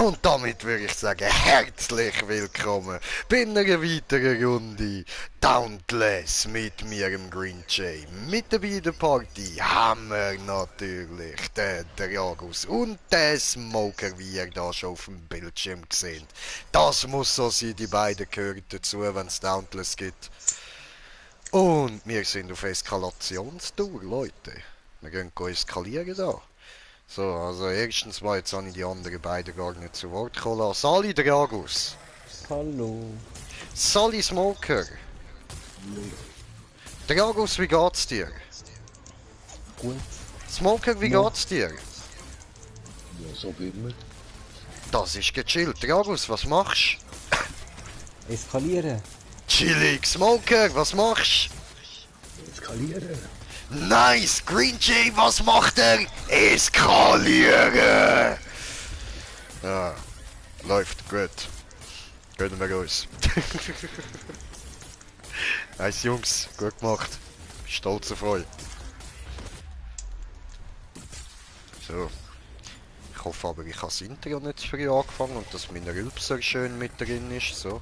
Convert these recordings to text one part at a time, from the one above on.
Und damit würde ich sagen, herzlich willkommen bei einer weiteren Runde Dauntless mit mir, im Green Jay. Mit dabei der Party haben wir natürlich den Dragus und den Smoker, wie ihr da schon auf dem Bildschirm seht. Das muss so sein, die beiden gehören dazu, wenn es Dauntless gibt. Und wir sind auf Eskalationstour, Leute. Wir gehen eskalieren da. So, also erstens mal, jetzt habe ich die anderen beiden gar nicht zu Wort kommen lassen. Sali Dragus, Hallo. Sali Smoker, Dragus, wie geht's dir? Gut. Smoker, wie No. geht's dir? Ja, so wie immer. Das ist gechillt. Dragus, was machst Eskalieren. du? Chillig. Smoker, was machst Eskalieren. du? Nice. Green Jay, was macht er? Eskalieren. Ja, läuft gut. Gönnen wir uns. Nice, Jungs, gut gemacht. Stolz auf euch. So. Ich hoffe aber, ich habe das Intro nicht zu früh angefangen und dass mein Rülpser schön mit drin ist. So.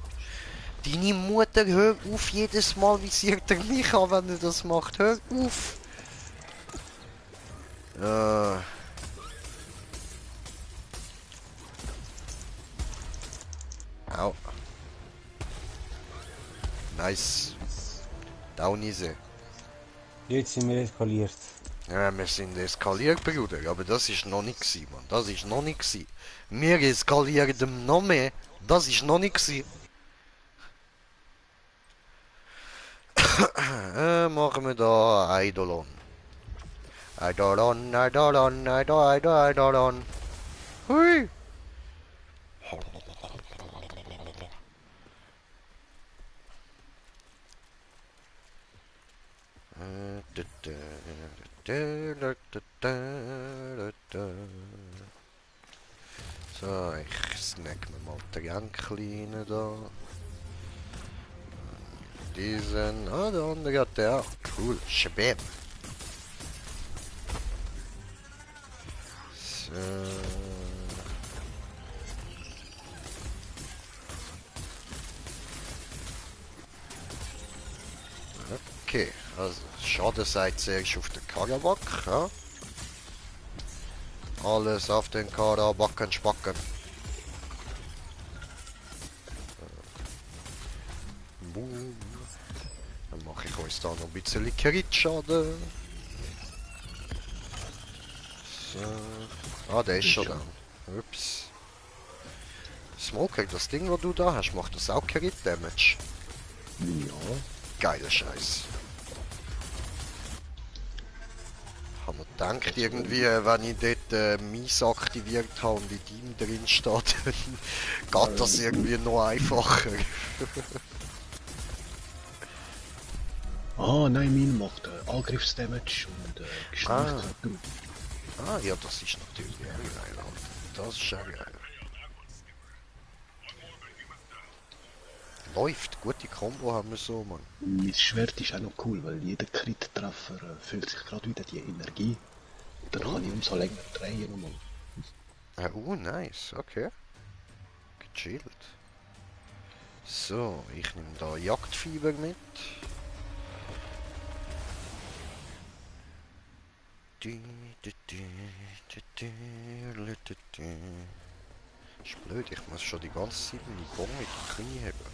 Deine Mutter, hör auf, jedes Mal visiert er mich an, wenn er das macht. Hör auf! Au. Nice. Downise. Jetzt sind wir eskaliert. Ja, wir sind eskaliert, Bruder, aber das ist noch nicht gewesen, Mann. Das ist noch nicht gewesen. Wir eskalieren noch mehr. Das ist noch nicht gewesen. Machen wir da Eidolon. Eidolon, Eidolon, Eidolon, Eidolon. Hui! So, ich snack mir mal die Kleine da. Diesen. Ah, der andere hat der auch. Cool. Shabab. So. Okay, also Schaden seid zuerst auf den Karabak, ja? Alles auf den Karabacken spacken. Boom. Dann mache ich euch da noch ein bisschen Kritschaden. So. Ah, der ist schon da. Ups. Smoker, das Ding, was du da hast, macht das auch Crit-Damage? Ja. Geiler Scheiß. Ich habe mir gedacht, irgendwie, wenn ich dort Mies aktiviert habe und in Team drin steht, dann geht das irgendwie noch einfacher. Ah, nein, mein macht Angriffsdamage und Geschwindigkeit. Ah, ja, das ist natürlich auch geil, Alter. Das ist ja geil. Läuft, gute Combo haben wir so, Mann. Mein Schwert ist auch noch cool, weil jeder Crit-Treffer füllt sich gerade wieder die Energie. Und dann kann ich umso länger drehen nochmal. Nice, okay. Gechillt. So, ich nehme da Jagdfieber mit. Ist blöd, ich muss schon die ganze Zeit meine Bombe mit dem Knie haben.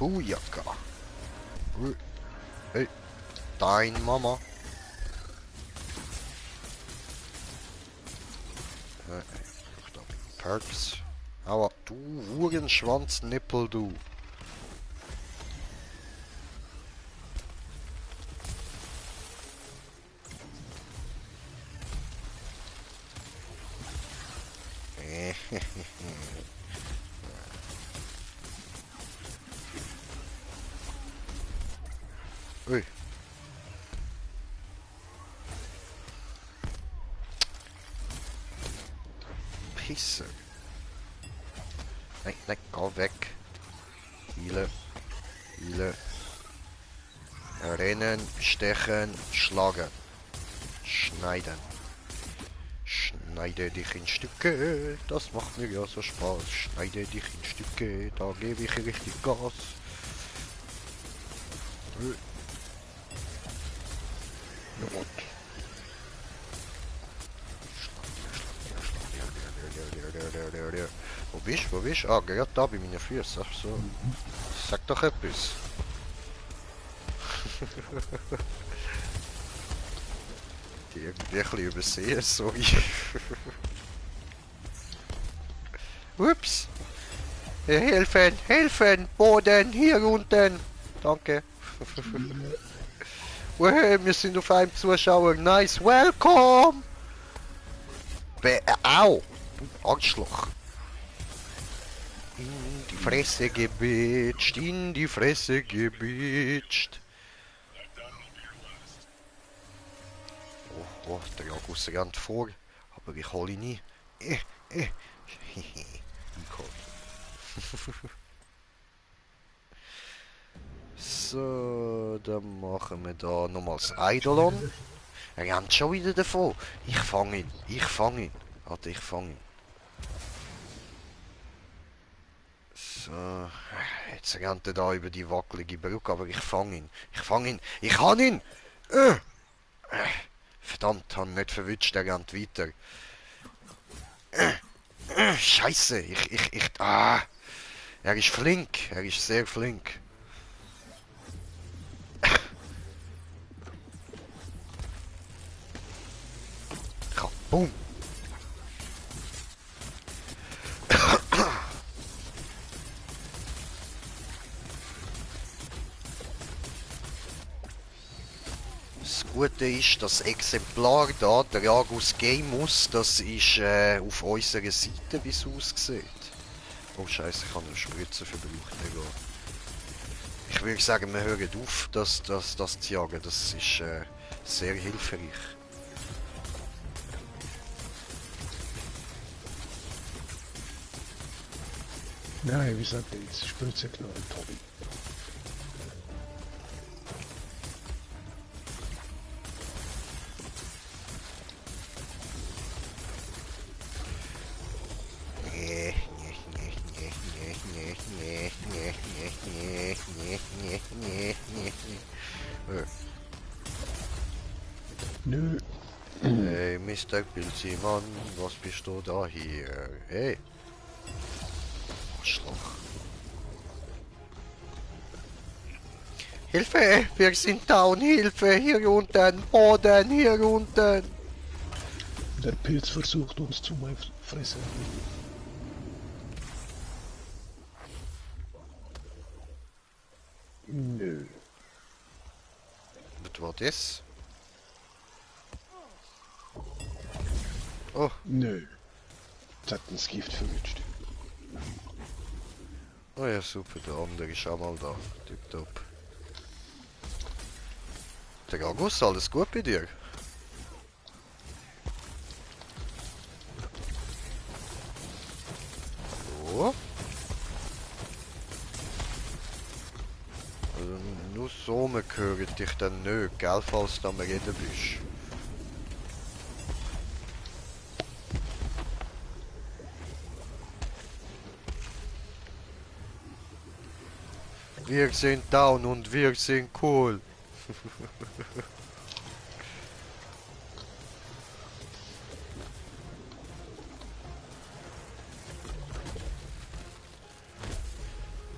Bujaka. Hey, dein Mama. Ich da mit Perks. Aber du Hurenschwanznippel, du. Ui. Pisse. Nein, nein, geh weg. Heile. Heile. Rennen, stechen, schlagen. Schneiden. schneide dich in Stücke, das macht mir ja so Spaß. Schneide dich in Stücke, da gebe ich richtig Gas. Ja, Gott. Wo bist du? Wo bist du? Ah, gerade da bei meinen Füßen. Ach so. Sag doch etwas. Die irgendwie ein bisschen übersehen, sorry. Ups. Helfen, helfen, Boden, hier unten. Danke. Hey, wir sind auf einem Zuschauer. Nice, welcome. Au, du Arschloch. In die Fresse gebitscht, in die Fresse gebitscht. Oh, der Jagus rennt vor, aber ich hole ihn nie. So, dann machen wir da nochmals Eidolon. Er rennt schon wieder davon. Ich fange ihn, ich fange ihn. Warte, ich fange ihn. So, jetzt rennt er da über die wackelige Brücke, aber ich fange ihn. Ich fange ihn. Ich habe ihn! Verdammt, habe ihn nicht verwünscht, er rennt weiter. Scheiße, er ist flink, er ist sehr flink. Boom. Das Gute ist, das Exemplar da, der Argus Gamus, das ist auf unserer Seite, wie es aussieht. Oh Scheiße, ich habe eine Spritze verbraucht. Egal. Ich würde sagen, wir hören auf, das zu jagen. Das ist sehr hilfreich. Nein, wie sagt er jetzt? Spritze knallen, Tobi. Nö. Hey, Mr. Pilzimann, was bist du da hier? Hey. Arschloch. Hilfe! Wir sind down! Hilfe! Hier unten! Boden! Hier unten! Der Pilz versucht uns zu fressen. Nö. Was war das? Oh, Nö. Jetzt hat uns Gift verwünscht. oh ja, super, der andere ist auch mal da. Tipptopp. Der August, alles gut bei dir? So. Also, nur so, wir hören dich dann nicht, gell, falls du am Reden bist. Wir sind down und wir sind cool.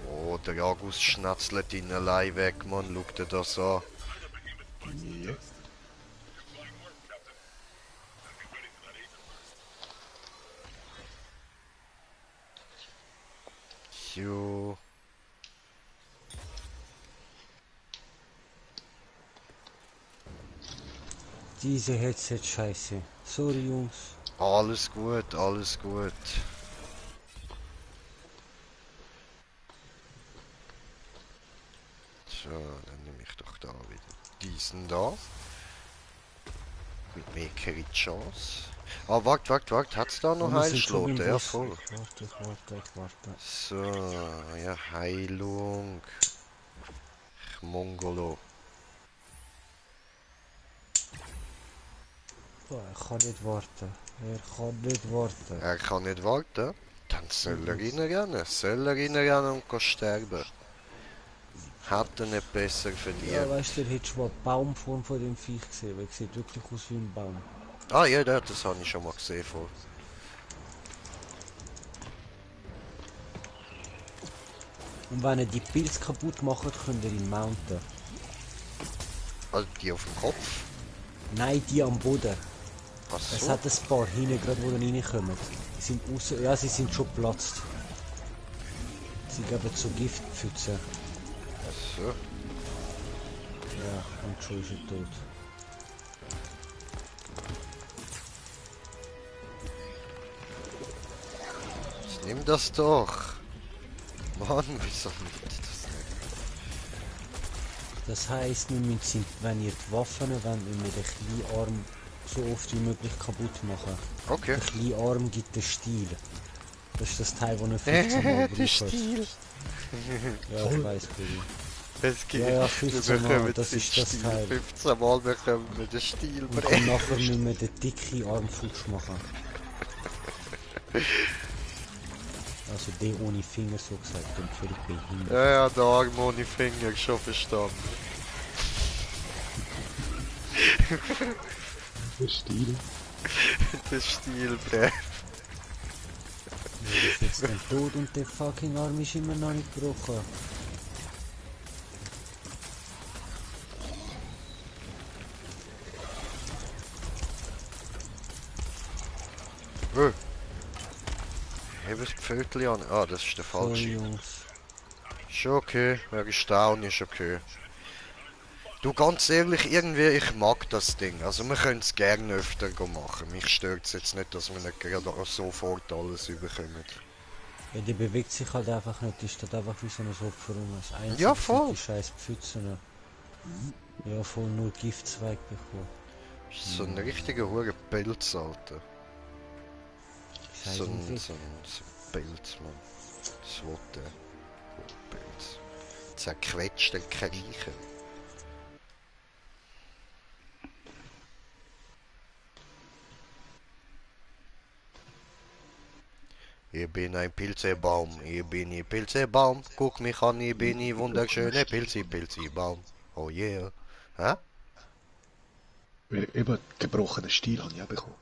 Oh, der August schnatzelt ihn allein weg, Mann. Schau dir das an. Ja. Jo. Diese Headset scheiße. Sorry Jungs. Alles gut, alles gut. So, dann nehme ich doch da wieder diesen da. Mit mehr Chance. Ah, warte, hat's da noch Heilschloten? Ja, voll. Warte. So, ja, Heilung. Mongolo. Er kann nicht warten. Er kann nicht warten. Er kann nicht warten. Dann soll er reinrennen. Soll er reinrennen und gehen sterben. Hat er nicht besser Ja, verdient. weißt du, der hättest du mal die Baumform von dem Viech gesehen, weil er sieht wirklich aus wie ein Baum. Ah ja, das habe ich schon mal gesehen vor. Und wenn er die Pilze kaputt macht, könnt ihr ihn mounten. Also die auf dem Kopf. Nein, die am Boden. Ach Es so. hat ein paar hinten, gerade wo ihr reinkommt. Die sind raus, ja, sie sind schon geplatzt. Sie geben so Giftpfützen. Ach so. Ja, und schon ist er tot. Jetzt nimm das doch. Mann, wieso nimmt das nicht? Das heisst, wir müssen, wenn ihr die Waffen wollt, müssen wir den kleinen Arm so oft wie möglich kaputt machen. Okay. Der kleine Arm gibt den Stiel. Das ist das Teil, das ihr 15 Mal Der braucht. Stiel. Ja, ich weiss, Baby. Es gibt, Ja, ja, wir 15 Mal, bekommen das den ist das Stiel. Teil. 15 Mal bekommen wir den Stiel. Und dann nachher müssen wir den dicken Arm futsch machen. Also den ohne Finger, so gesagt, und völlig behindert. Ja, ja, der Arm ohne Finger, schon verstanden. Der Stil. Der Stielbrett. Der ist jetzt dann tot und der fucking Arm ist immer noch nicht gebrochen. Heb das Pfötchen an. Ah, das ist der Sorry, falsche. Jungs. Schon okay, wer ist down, ist okay. Du, ganz ehrlich, irgendwie, ich mag das Ding. Also wir können es gerne öfter machen. Mich stört es jetzt nicht, dass wir nicht gerade sofort alles überkommen. Ja, die bewegt sich halt einfach nicht, die steht einfach wie so ein Opfer rum. Das Einzige Ja, sind voll. die scheiß Pfützen. Ja, voll nur Giftzweig bekommen. So ein richtiger hure Pilz, Alter. Scheiß So ein Unglück. so ein Pilz, Mann. Das wollte Pilz. Zerquetschter Kriecher. Ich bin ein Pilzebaum, ich bin ein Pilzebaum. Guck mich an, ich bin ein wunderschöner Pilzi-Pilzi-Baum. Oh yeah. Hä? Eben, gebrochenen Stiel habe ich auch bekommen.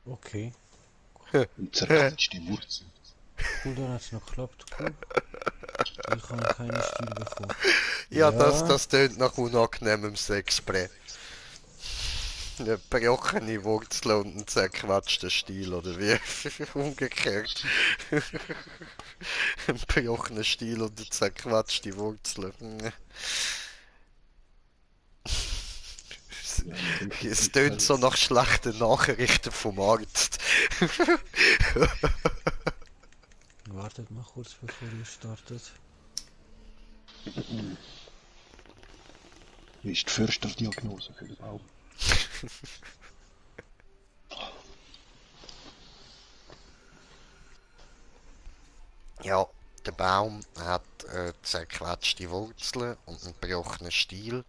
Okay, Und zerquetschte Wurzel. cool, dann hat's noch geklappt, cool. Ich habe keinen Stil bekommen. Ja, Ja. das tönt nach unangenehmem Sexbrett. Eine gebrochene Wurzel und ein zerquetschter Stiel, oder wie? Umgekehrt. Ein gebrochener Stiel und eine zerquetschte Wurzel. Es tönt so nach schlechten Nachrichten vom Arzt. Wartet mal kurz, bevor ihr startet. Wie ist die Försterdiagnose für den Baum? Ja, der Baum hat zerquetschte Wurzeln und einen gebrochenen Stiel.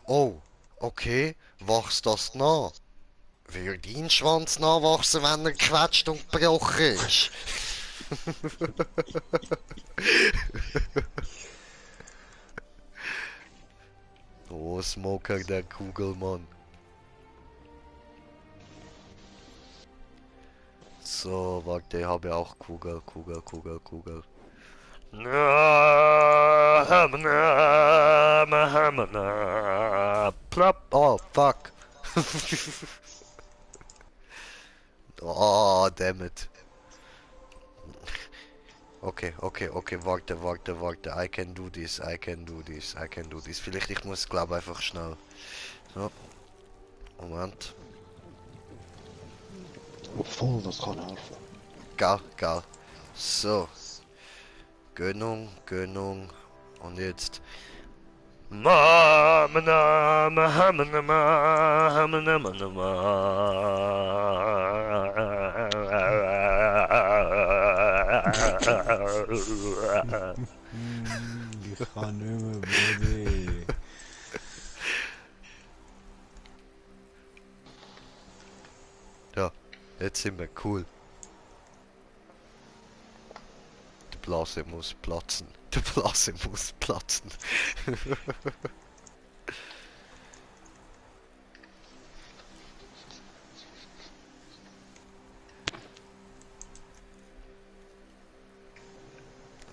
Oh, okay, wächst das nach? Würde dein Schwanz nachwachsen, wenn er gequetscht und gebrochen ist? Oh, Smoker, der Kugelmann. So, warte, ich habe auch Kugel. Plop. Oh, fuck. Oh, damn it. Okay, warte. I can do this. Vielleicht ich muss, glaube einfach schnell. So. Moment. Oh, voll, das kann helfen. Geil. So. Gönnung. Und jetzt. Ich kann nicht mehr, Brudi. Jetzt sind wir cool. Die Blase muss platzen. Die Blase muss platzen.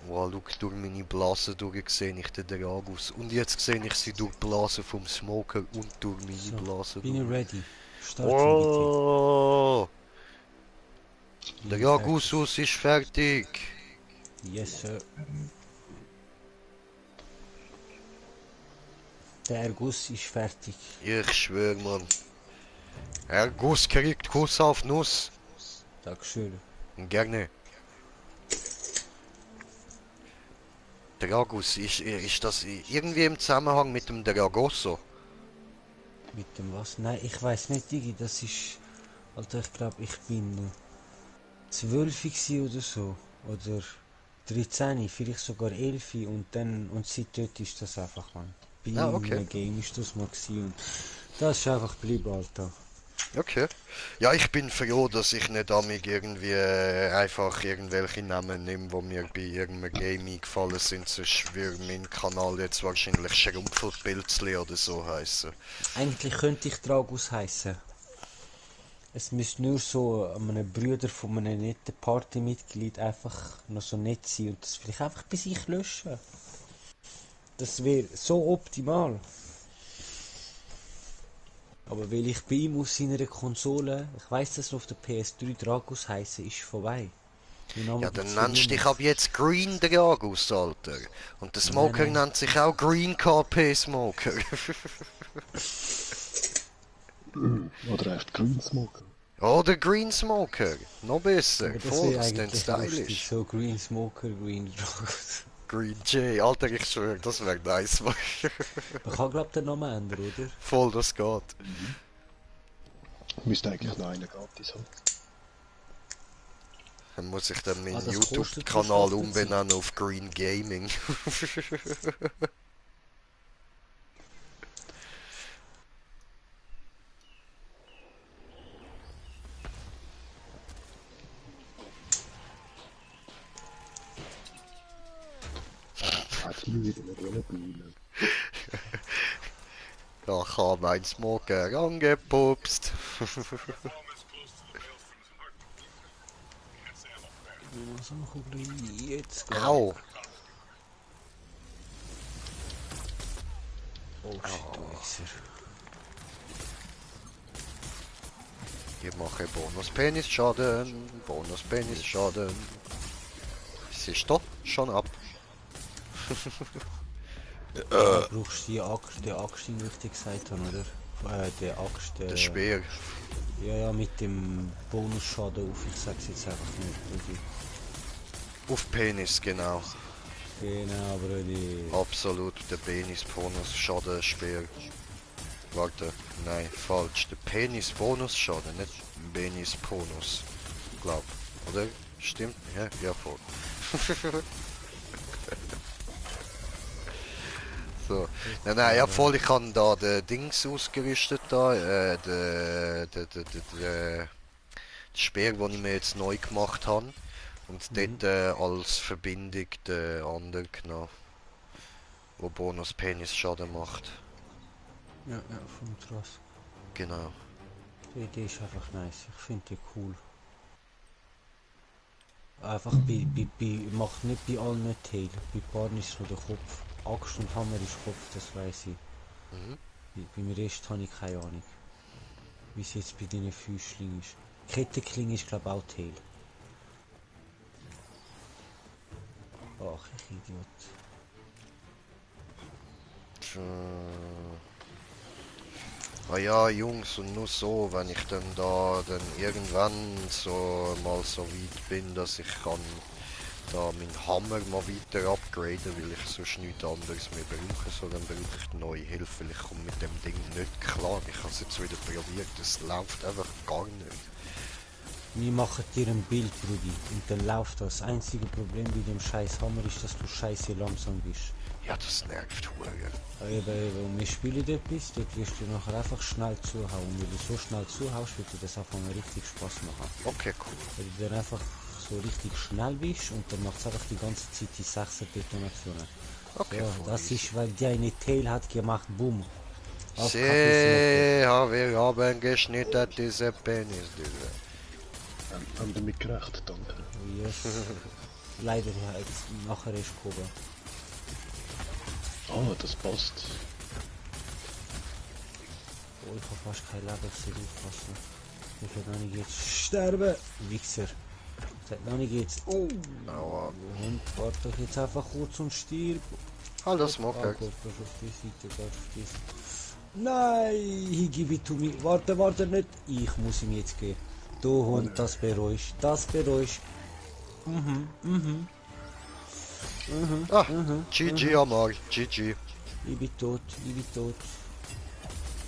Wow, schau, durch meine Blase durch sehe ich den Dragus. Und jetzt sehe ich sie durch die Blase vom Smoker und durch meine So, Blase bin ich durch. ready? Starten Oh! Der bitte. Dragusus ist fertig! Yes, sir. Der Erguss ist fertig. Ich schwör, Mann. Erguss kriegt Kuss auf Nuss. Dankeschön. Gerne. Dragus, ist das irgendwie im Zusammenhang mit dem Dragosso? Mit dem was? Nein, ich weiß nicht, Digi, das ist... Alter, ich glaube, ich bin 12 gsi oder so. Oder 13, vielleicht sogar 11 und dann... Und seitdem ist das einfach, man. Bei Ah, ihm okay. im Game ist das mal gewesen und... Das ist einfach geblieben, Alter. Okay. Ja, ich bin froh, dass ich nicht damit irgendwie einfach irgendwelche Namen nehme, die mir bei irgendeinem Game eingefallen sind. Sonst würde mein Kanal jetzt wahrscheinlich Schrumpfelpilzli oder so heißen. Eigentlich könnte ich Dragus heißen. Es müsste nur so einem Bruder von einem netten Partymitglied einfach noch so nett sein und das vielleicht einfach bei sich löschen. Das wäre so optimal. Aber weil ich bei ihm auf seiner Konsole, ich weiss, dass er auf der PS3 Dragus heißen, ist vorbei. Mein Name Ja, dann gibt's nennst du dich ab jetzt Green Dragus, Alter. Und der Smoker Nein, nein. nennt sich auch Green KP Smoker. Oder echt Green Smoker. Oder Green Smoker. Noch besser. Aber das Voll, wäre das ist dann eigentlich lustig. stylisch. So Green Smoker, Green Dragus. Green J. Alter, ich schwör, das wäre nice. Man kann glaub den Namen ändern, oder? Voll, das geht. Müsste eigentlich noch einen gratis haben. Dann muss ich dann meinen Ah, das kostet YouTube-Kanal plus 80. umbenennen auf Green Gaming. Hat die wieder nicht wollen. Da kam ein Smoker angepupst. Was machen wir jetzt? Au! Oh shit, du Wichser. Ich mache Bonus-Penis-Schaden. Bonus-Penis-Schaden. Siehst du? Schon ab. Du brauchst die Axt, die Axt, die ich richtig gesagt habe, oder? Der Axt, Der Speer. Ja, mit dem Bonusschaden auf, ich sag's jetzt einfach nicht, Brudi. Auf Penis, genau. Genau, Brudi. Absolut, der Penis-Bonus-Schaden-Speer. Warte, nein, falsch. Der Penis-Bonus-Schaden, nicht Penis-Bonus. Glaub, oder? Stimmt? Ja, ja, voll. So. Nein, ja voll, ich habe da den Dings ausgerüstet da, der Speer, den ich mir jetzt neu gemacht habe. Und dort als Verbindung den anderen genommen, wo Bonus Penis Schaden macht. Ja, vom Tross. Genau. Die Idee ist einfach nice, ich finde die cool. Einfach macht nicht bei allen nicht Tail, bei Paaren ist es nur der Kopf. Axt und Hammer ist Kopf, das weiß ich. Mhm. Beim Rest habe ich keine Ahnung. Wie es jetzt bei deinen Füßchen ist. Kettenklinge ist glaube auch Tail. Ach, ich Idiot. Ah ja, Jungs, und nur so, wenn ich dann irgendwann so mal so weit bin, dass ich kann da meinen Hammer mal weiter upgraden, weil ich sonst nichts anderes mehr brauche, so dann brauche ich neue Hilfe, weil ich komme mit dem Ding nicht klar. Ich habe es jetzt wieder probiert, es läuft einfach gar nicht. Wir machen dir ein Bild, Brudi, und dann läuft das. Das einzige Problem bei dem scheiß Hammer ist, dass du scheiße langsam bist. Ja, das nervt Huren. Eben, und wir spielen etwas, dort wirst du nachher einfach schnell zuhauen. Und wenn du so schnell zuhaust, wird dir das einfach mal richtig Spaß machen. Okay, cool. Wenn du dann einfach so richtig schnell bist und dann macht es einfach die ganze Zeit die 6 Detonationen. Okay, So, voll das easy. ist, weil die eine Tail hat gemacht, boom. Auf Kaffeesmoke. Wir haben geschnitten diese Penisdüse. Haben damit gerecht, danke. Yes. Leider ja, jetzt nachher ist gekommen. Ah, das passt. Oh, ich habe fast kein Leben, ich soll aufpassen. Ich werde noch nicht jetzt sterben. Wichser. Ich werde noch nicht jetzt. Oh! Aua. Und warte doch jetzt einfach kurz und stirb. Hallo Oh Smoker. Gott, das ist auf die Seite, das ist auf die. Nein! He give it to me. Warte nicht. Ich muss ihm jetzt geben. Du Hund, das bereust. Das bereust. Ah, GG Amar, GG. Ich bin tot, ich bin tot.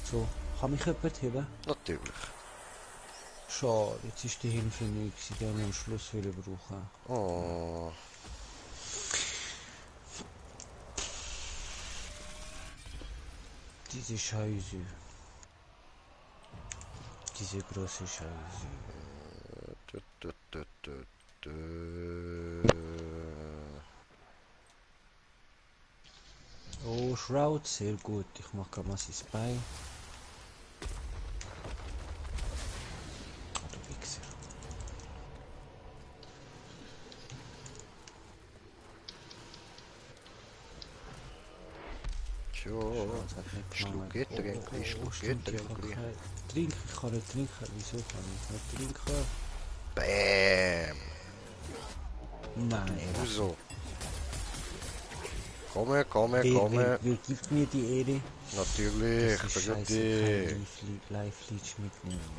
So, kann mich jemand heben? Natürlich. Schade, jetzt ist die Hilfe nicht gewesen, die haben wir am Schluss wieder brauchen. Oh. Diese Scheiße. Diese große Scheiße. Du, du, du, du, du. Oh, Shroud, sehr gut. Ich mach gerade mal sein Bein. Oh, du Wichser. Tjo. Das hat nicht Schluck gelangt. Getränke, Schluck Stimmt, ich kann Getränke. trinken. Ich kann nicht trinken. Wieso kann ich nicht trinken? Bäm. Nein, Wieso? Komme, komme, wer komme. gibt mir die Ehre? Natürlich, Das ist für scheiße, dich. kein Live-Leech mitnehmen.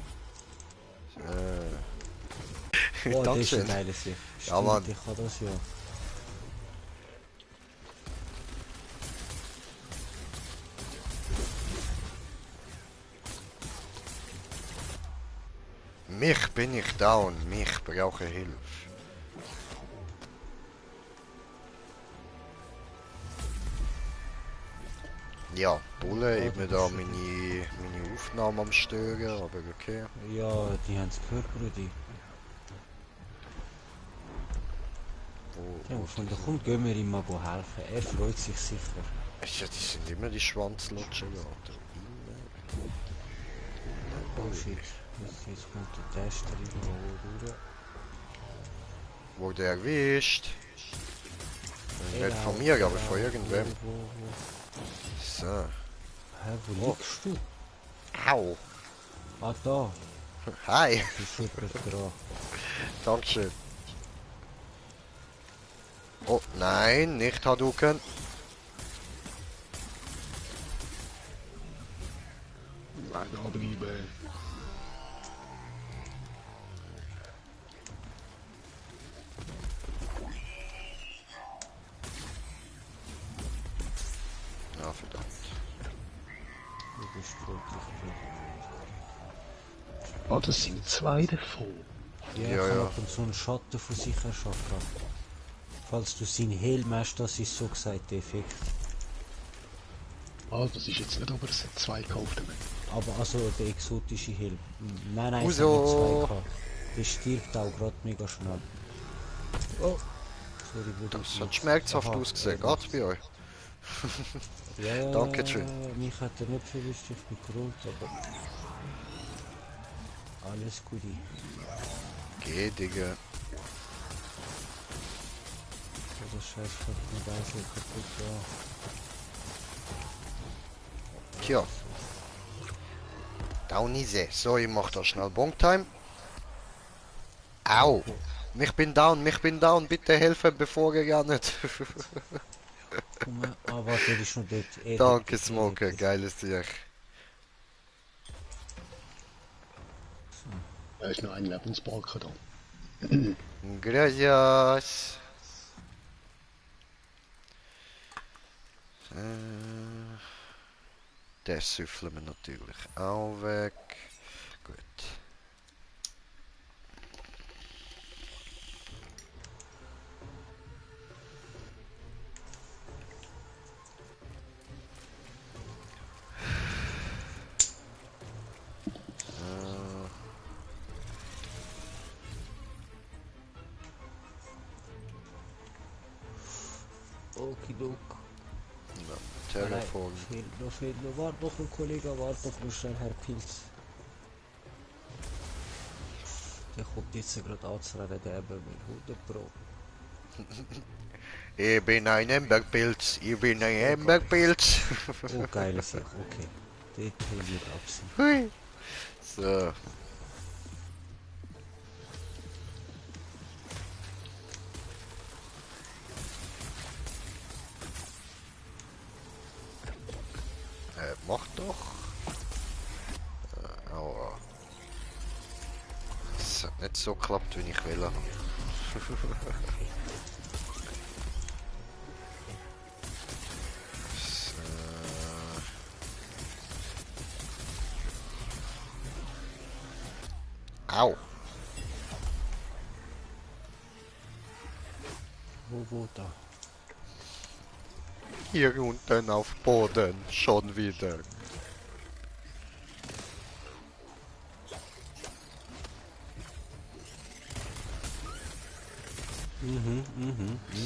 Äh. Oh, das ist Dankeschön. ein geiles Sicht. Ja, Stimmt, Mann. ich kann das ja. Mich bin ich down, mich brauche Hilfe. Ja, Bulle, ich bin da meine Aufnahme am Stören, aber okay. Ja, die haben es gehört, Brudi. Ja, von der kommt, gehen wir ihm mal helfen. Er freut sich sicher. Ja, die sind immer die Schwanzlutschen, Alter. Oh shit. Jetzt kommt der Tester irgendwo durch. Wurde erwischt. Nicht von Genau, mir, aber genau. von irgendwem. Wo? So. Hä, wo Oh. liegst du? Au. Ah, da. Hi. Ist jemand dran. Dankeschön. Oh, nein, nicht Hadouken. Nein, da bleiben. Ja, verdammt. Du bist wirklich Ah, das sind zwei davon. Ja, Ja, ich kann ja. ab und zu einen Schatten von sich erschaffen. Falls du seinen Helm hast, das ist so gesagt der Effekt. Ah, das ist jetzt nicht, aber es hat zwei gekauft. Aber also der exotische Helm. Nein, es hat nicht Uso. zwei gehabt. Der stirbt auch gerade mega schnell. Oh! Sorry, Bruder. Das hat schmerzhaft ausgesehen. Geht's bei euch? Ja, Dankeschön. mich hat er nicht verwischt, ich bin gerollt, aber... Alles gut. Geh, Digga. Das scheiß fucking Geisel kaputt, ja. Tja. Down easy. So, ich mach da schnell Bonktime. Au. Ich bin down, bitte helfen, bevor ihr rennt. Komm, warte, er ist noch dort. Danke, Smoker, geiles Tier. Da ist noch ein Lebensbalken da. Gracias. Den süffeln wir natürlich auch weg. Gut. Okidok. Ja, Nein, Telefon. fehlt noch. Warte noch, ein Kollege, warte noch, schnell, Herr Pilz. Der kommt jetzt gerade anzurennen, der eben will 100 Pro. Ich bin ein Emberpilz, ich bin ein Emberpilz. Oh, geile Sache, okay. Dort haben wir absehen. Hui. So. Mach doch. Aua. Es hat nicht so geklappt, wie ich will. So. Au. Wo da? Hier unten auf Boden, schon wieder.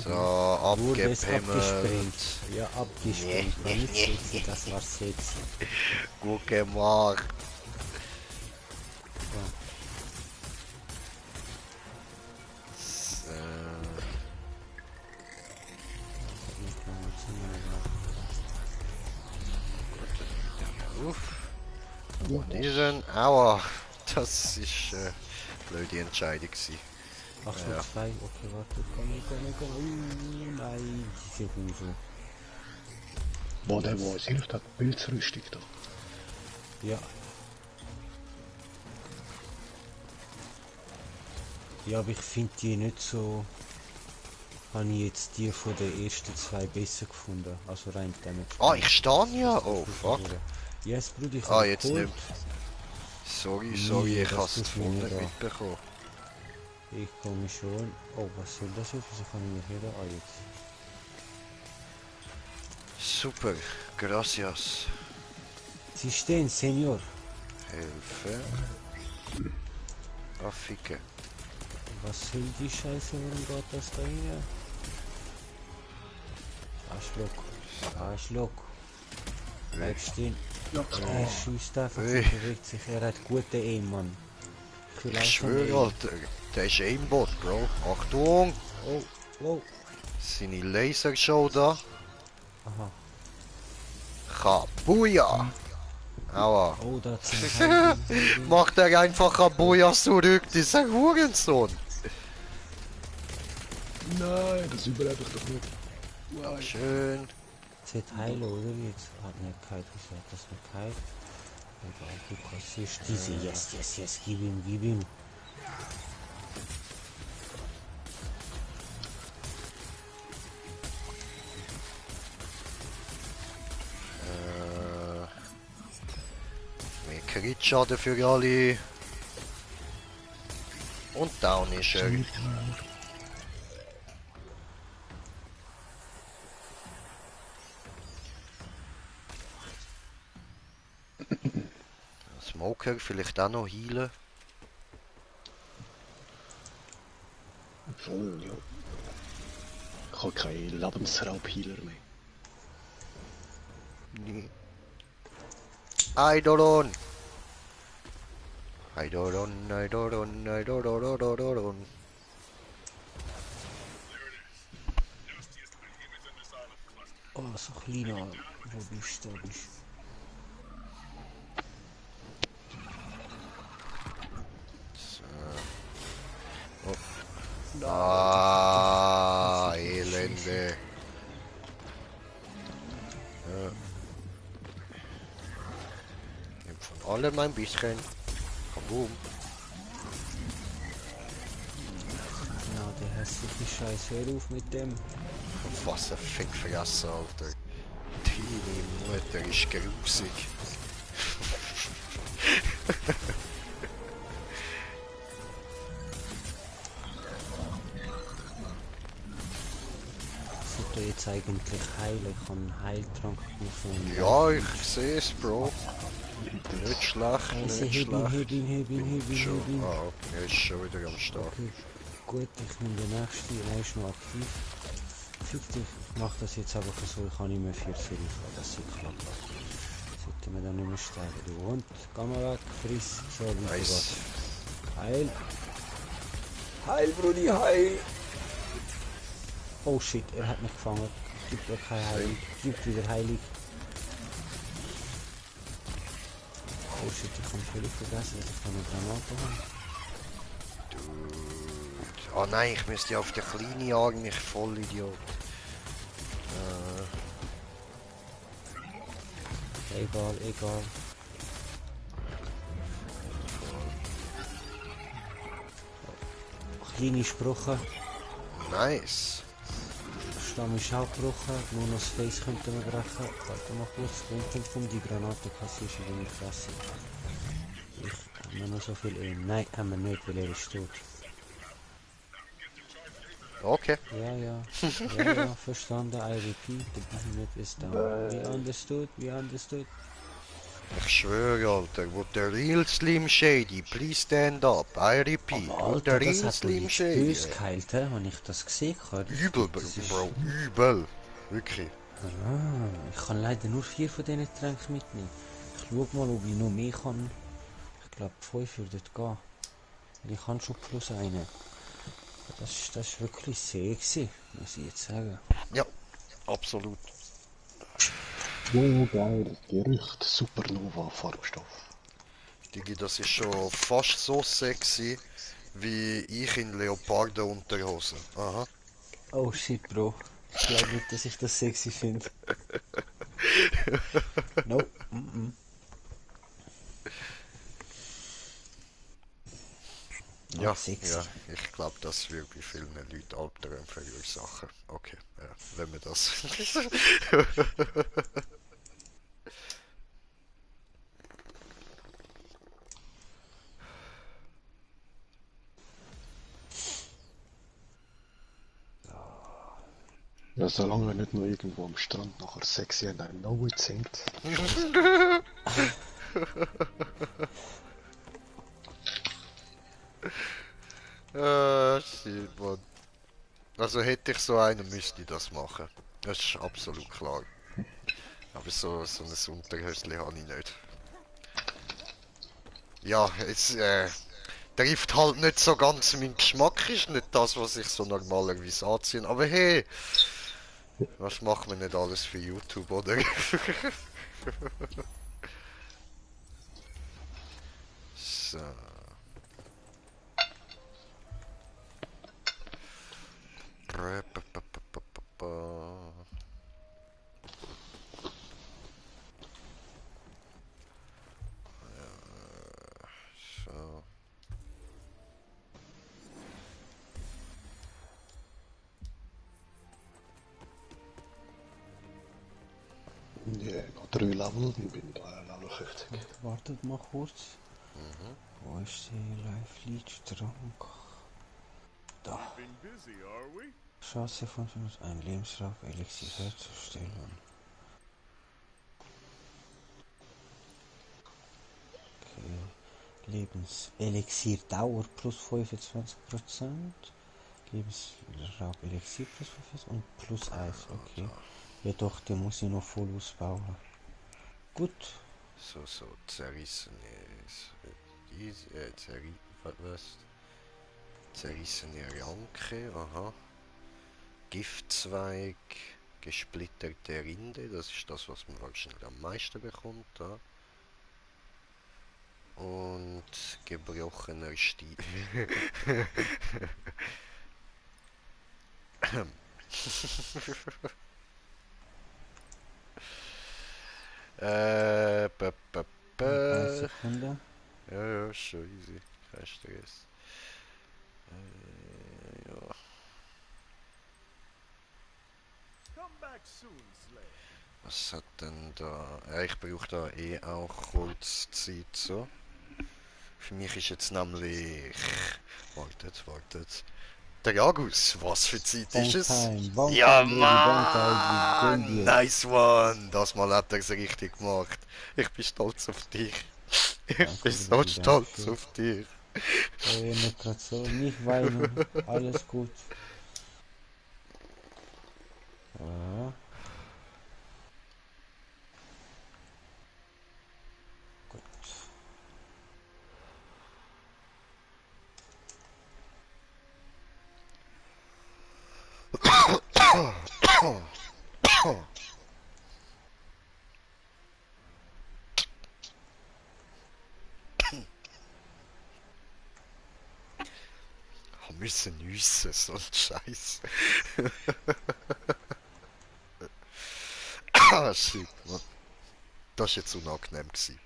So, Wurde es abgepimmelt. abgesprengt. Ja, abgesprengt. War nicht sexy, das war sexy. Gut gemacht. Ja. So. Uff. Diesen, aua, das ist blöde Entscheidung gewesen. Ach so, Ja. 2. Okay, warte, komm. Nein, diese Hure. Boah, der, wo es hilft, hat Pilzrüstung da. Ja. Ja, aber ich finde die nicht so... Habe ich jetzt die von den ersten 2 besser gefunden. Also rein damit. Ah, ich stehe ja. Oh, fuck. Yes, Bruder, ich Ah, habe jetzt geholt. nicht. Sorry, Nee, ich das habe es tut voll mir nicht nicht an. mitbekommen. Ich komme schon. Oh, was soll das jetzt? Wieso kann ich nicht hören? Ah, jetzt. Super, gracias. Sie stehen, Senior. Hilfe. Affike. Was soll die Scheiße? Warum geht das da hin? Arschloch. Bleib stehen. Er schießt einfach, Hey. er bewegt sich. Er hat gute Aim, Mann. will Ich auch schwöre, schon Alter, der ist Aimbot, Bro. Achtung! Oh, wow. Seine Lasershow da. Aha. Kabuya! Aua. Oh, da sind Macht er einfach Kabuya zurück, dieser Hurensohn. Nein, das überlebe ich doch nicht. Nein. Schön. Z heilen, oder? Jetzt hat nicht kalt gesagt, das nicht kalt. Egal, du kassierst diese. Yes, gib ihm. Mehr Kritschaden für alle. Und down ist er. Smoker vielleicht auch noch healen. Voll, ja. Ich habe keinen Lebensraubhealer mehr. Nee. Eidolon! Eidolon. Oh, so kleiner. Wo bist du? Ah, Elende. Ja. Nimm von allem ein bisschen. Kaboom. Ja, der hässliche Scheiß. Hör auf mit dem. Was ein Fickfresser, Alter. Deine Mutter ist grusig. Sollte jetzt eigentlich heilen. Ich habe einen Heiltrank gefunden. Ja, ich sehe es, Bro. Nicht schlecht, Also, nicht heb schlecht. ihn. Schon. Ah, er ist schon wieder am Start. Okay, gut, ich nehme den nächsten. Er ist noch aktiv. Fick dich, ich mach das jetzt einfach so, ich kann nicht mehr 4 für ich, das sieht klar aus. Sollte man dann nicht mehr sterben. Du Hund, geh mal weg, friss, so weiter Nice. geht's. Heil! Heil, Brudi, heil! Oh shit, er hat mich gefangen. Gibt ja keine Heilung. Gibt wieder Heilung. Oh shit, ich habe völlig vergessen, dass ich eine Granate habe. Dude. Oh nein, ich müsste ja auf der kleinen jagen, ich voll Idiot. Egal, egal. Kleine Sprüche. Nice. Stamm ist auch gebrochen, nur noch das Face könnte man brechen. Warte mal kurz, komm, die Granate kassierst du in deine Fresse. Ich habe noch so viel Aim. Nein, haben wir nicht, weil er ist tot. Okay. Ja, verstanden, I repeat, the behemoth is down. We understood. Ich schwöre, Alter, wo der real Slim Shady, please stand up. I repeat, Aber wo Alter, der das real hat wohl Slim jetzt Shady. böse geheilt, wenn ich das gesehen habe. Übel, Das ist- Bro, übel. Wirklich. Ah, ich kann leider nur 4 von diesen Tränken mitnehmen. Ich schau mal, ob ich noch mehr kann. Ich glaube 5 würde gehen. Weil ich habe schon plus einen. Das ist wirklich sehr gewesen, muss ich jetzt sagen. Ja, absolut. Oh, geil, das Gerücht. Supernova Farbstoff. Digi, das ist schon fast so sexy, wie ich in Leoparden Unterhosen. Aha. Oh shit, Bro. Ich glaube nicht, dass ich das sexy finde. Nope. Ja, Sexy. ja, ich glaube, das wird bei vielen Leuten Albträume verursachen. Okay, ja, wenn wir das... Ja, solange er nicht nur irgendwo am Strand nachher sexy and I know it singt. Shit, Mann. Also hätte ich so einen, müsste ich das machen. Das ist absolut klar. Aber so ein Unterhöschen habe ich nicht. Ja, es trifft halt nicht so ganz mein Geschmack, ist nicht das, was ich so normalerweise anziehe. Aber hey, was macht man nicht alles für YouTube, oder? So. So. Ja, noch 3 Level, dann bin ich da Level 50. Wartet mal kurz. Wo ist die Live-Lead-Trank? Da. Chance von 5, ein Lebensraum, Elixier herzustellen. Okay. Lebenselixier-Dauer plus 25%. Lebensraum, Elixier plus 25% und plus 1, okay. Ja doch, den muss ich noch voll ausbauen. Gut. So, zerrissene... was? Zerrissene Ranke, aha. Giftzweig, gesplitterte Rinde, das ist das, was man wahrscheinlich am meisten bekommt, da. Und gebrochener Stiel. Äh, ba, ba, Eine ba. Sekunde. Ja, schon easy. Kein Stress. Ja. Was hat denn da? Ja, ich brauche da eh auch kurz Zeit so. Für mich ist jetzt nämlich... Wartet. Der Jagus, was für Zeit ist es? Bang Ja, time, baby, bang time, gönn Mann! dir. Nice one! Das Mal hat er es richtig gemacht. Ich bin stolz auf dich. Ich Danke, bin so Brudi, stolz danke. auf dich. Nicht gerade so, nicht weinen, alles gut. Ja. Gut. Wir müssen nüssen, so ein Scheiß. Ah, shit, Mann. Das war jetzt unangenehm gewesen.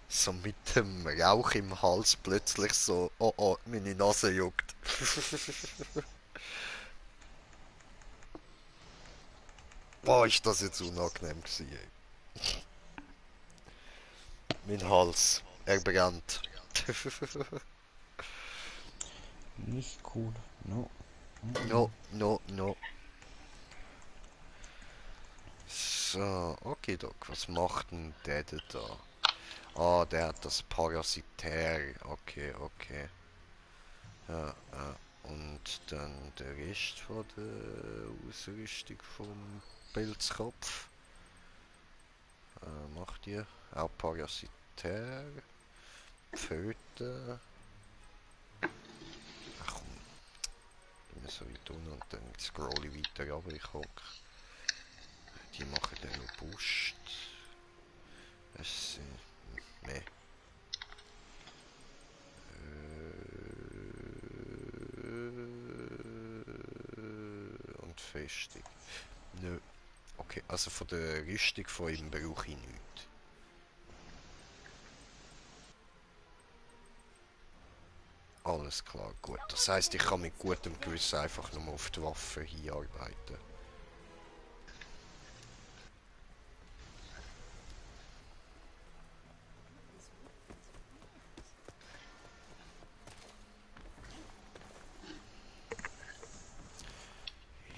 So mit dem Rauch im Hals plötzlich so, oh oh, meine Nase juckt. Boah, ist das jetzt unangenehm gewesen, ey. Mein Hals, er brennt. Nicht cool. No. No, no, no. So, okay, Doc, was macht denn der denn da? Ah, der hat das Parasitär. Okay, okay. Ja, ja. Und dann der Rest von der Ausrüstung vom Pilzkopf. Macht ihr auch Parasitär? Pfoten. Ach komm, immer so weit unten und dann scroll ich weiter, aber ich hocke. Die machen den robust. Es sind mehr. Und Festung. Nö. Okay, also von der Rüstung von ihm brauche ich nichts. Alles klar, gut. Das heisst, ich kann mit gutem Gewissen einfach nur auf die Waffe hinarbeiten.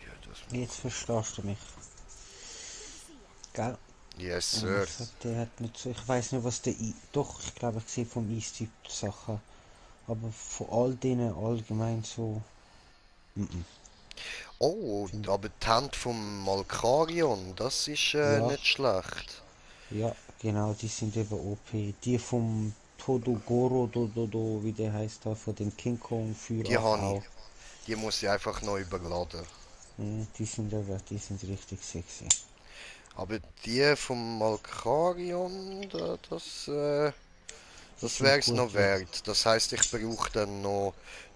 Ja, das Jetzt verstehst du mich. Gell? Yes, Und sir. ich sag, der hat nicht so. Ich weiß nicht, was der Doch, ich glaube, ich sehe vom Eistyp Sachen. Aber von all denen allgemein so. Mhm. Oh, aber die Hand vom Malkarion, das ist Ja, nicht schlecht. ja, genau, die sind eben OP. Die vom Todogoro, wie der heißt da, von dem King Kong Die Feueraff habe ich. auch. Die muss ich einfach noch überladen. Die sind richtig sexy. Aber die vom Malkarion, Die das sind wäre es gut, noch ja. wert. Das heißt, ich brauche dann noch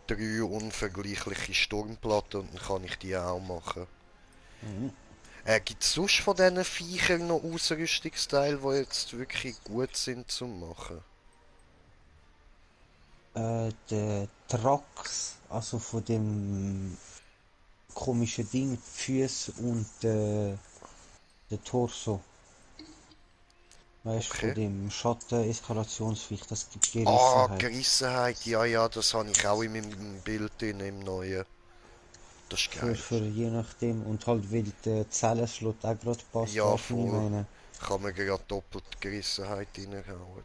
3 unvergleichliche Sturmplatten und dann kann ich die auch machen. Mhm. Gibt es sonst von diesen Viechern noch Ausrüstungsteile, die jetzt wirklich gut sind zum machen? Der Trax, also von dem komischen Ding, die Füße und der Torso. Weißt du, von Okay. dem Schatten-Eskalationsviech, das gibt Ah, Gerissenheit. Gerissenheit, ja, ja, das habe ich auch in meinem Bild drin, im neuen. Das ist geil. Für je nachdem. Und halt, weil der Zellenslot auch gerade passt, Ja, weißt du, was ich voll. meine? Kann man gerade doppelt Gerissenheit reinhauen.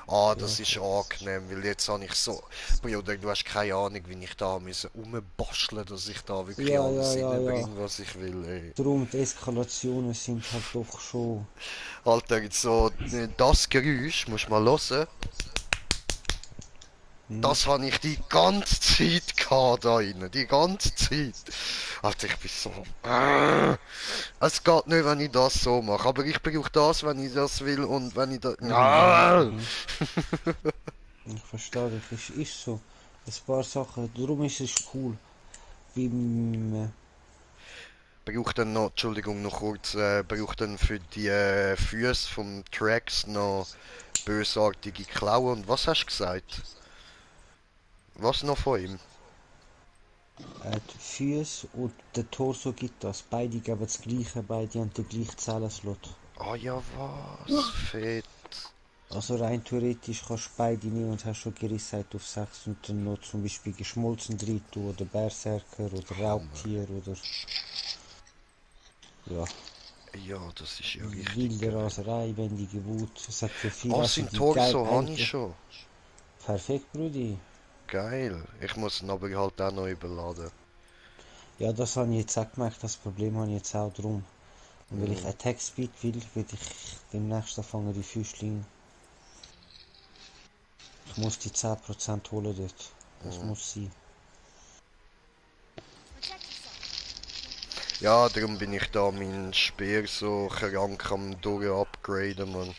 Ja, Das ist angenehm, weil jetzt habe ich so... Bruder, du hast keine Ahnung, wie ich da müssen rumbasteln, dass ich da wirklich ja, ja, alles ja, ja. reinbringe, was ich will, ey. Drum, die Eskalationen sind halt doch schon. Alter, jetzt so, das Geräusch, musst du mal hören. Hm? Das habe ich die ganze Zeit gehabt da rein, die ganze Zeit. Alter, ich bin so... Es geht nicht, wenn ich das so mache, aber ich brauche das, wenn ich das will und wenn ich das... Mhm. Ich verstehe dich, ist so. Ein paar Sachen, darum ist es cool. Beim, Braucht dann noch, Entschuldigung, noch kurz, braucht dann für die Füße vom Tracks noch bösartige Klauen und was hast du gesagt? Was noch von ihm? die Füße und der Torso gibt das. Beide geben das gleiche, beide haben den gleichen Zellenslot. Ah ja, was? Fett. Also rein theoretisch kannst du beide nehmen und hast schon Gerissheit auf 6 und dann noch zum Beispiel geschmolzen drin tun oder Berserker oder Hammer. Raubtier oder ja, Ja, das ist ja richtig wilde geil. Raserei, wendige Wut. Es hat so viel, Was also in die geil Torso habe ich eigentlich. schon. Perfekt, Brudi. Geil. Ich muss ihn aber halt auch noch überladen. Ja, das habe ich jetzt auch gemerkt, das Problem habe ich jetzt auch drum. Und weil ich Attack Speed will ich demnächst anfangen die Füßlinge. Ich muss die 10% holen dort. Das muss sein. Ja, darum bin ich da meinen Speer so krank am durch-upgraden, man.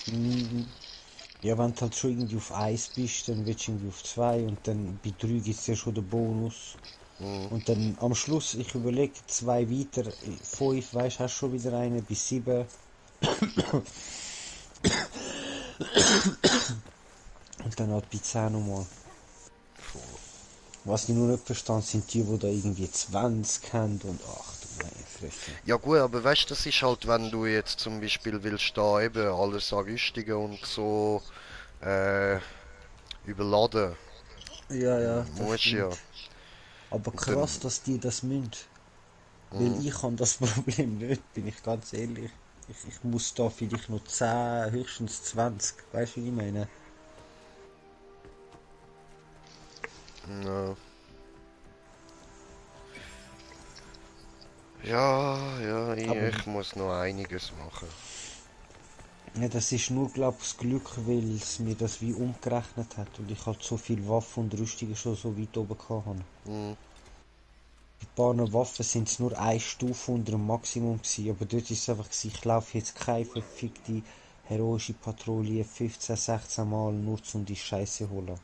Mm, Ja, wenn du halt schon irgendwie auf 1 bist, dann willst du irgendwie auf 2 und dann bei 3 gibt es ja schon den Bonus. Mhm. Und dann am Schluss, ich überlege, 2 weiter, 5, weißt du, hast schon wieder eine, bis 7. Und dann halt bei 10 nochmal. Voll. Was ich nur nicht verstand, sind die da irgendwie 20 haben und ach du meine Fresse. Ja gut, aber weißt du, das ist halt, wenn du jetzt zum Beispiel willst da eben alles an Rüstungen und so äh, überladen, Ja, ja, das musst stimmt. ja. Aber Und krass, dann, dass die das müssen. Weil mhm. ich habe das Problem nicht, bin ich ganz ehrlich. Ich muss da vielleicht noch 10, höchstens 20. Weißt du, wie ich meine? Ja, ja, Aber ich muss noch einiges machen. ja, das ist nur, glaube ich, das Glück, weil es mir das wie umgerechnet hat und ich halt so viel Waffen und Rüstungen schon so weit oben hatte. Mhm. Bei ein paar Waffen sind es nur eine Stufe unter dem Maximum gewesen, aber dort ist es einfach gewesen, ich laufe jetzt keine verfickte heroische Patrouille 15, 16 Mal nur um die Scheiße holen.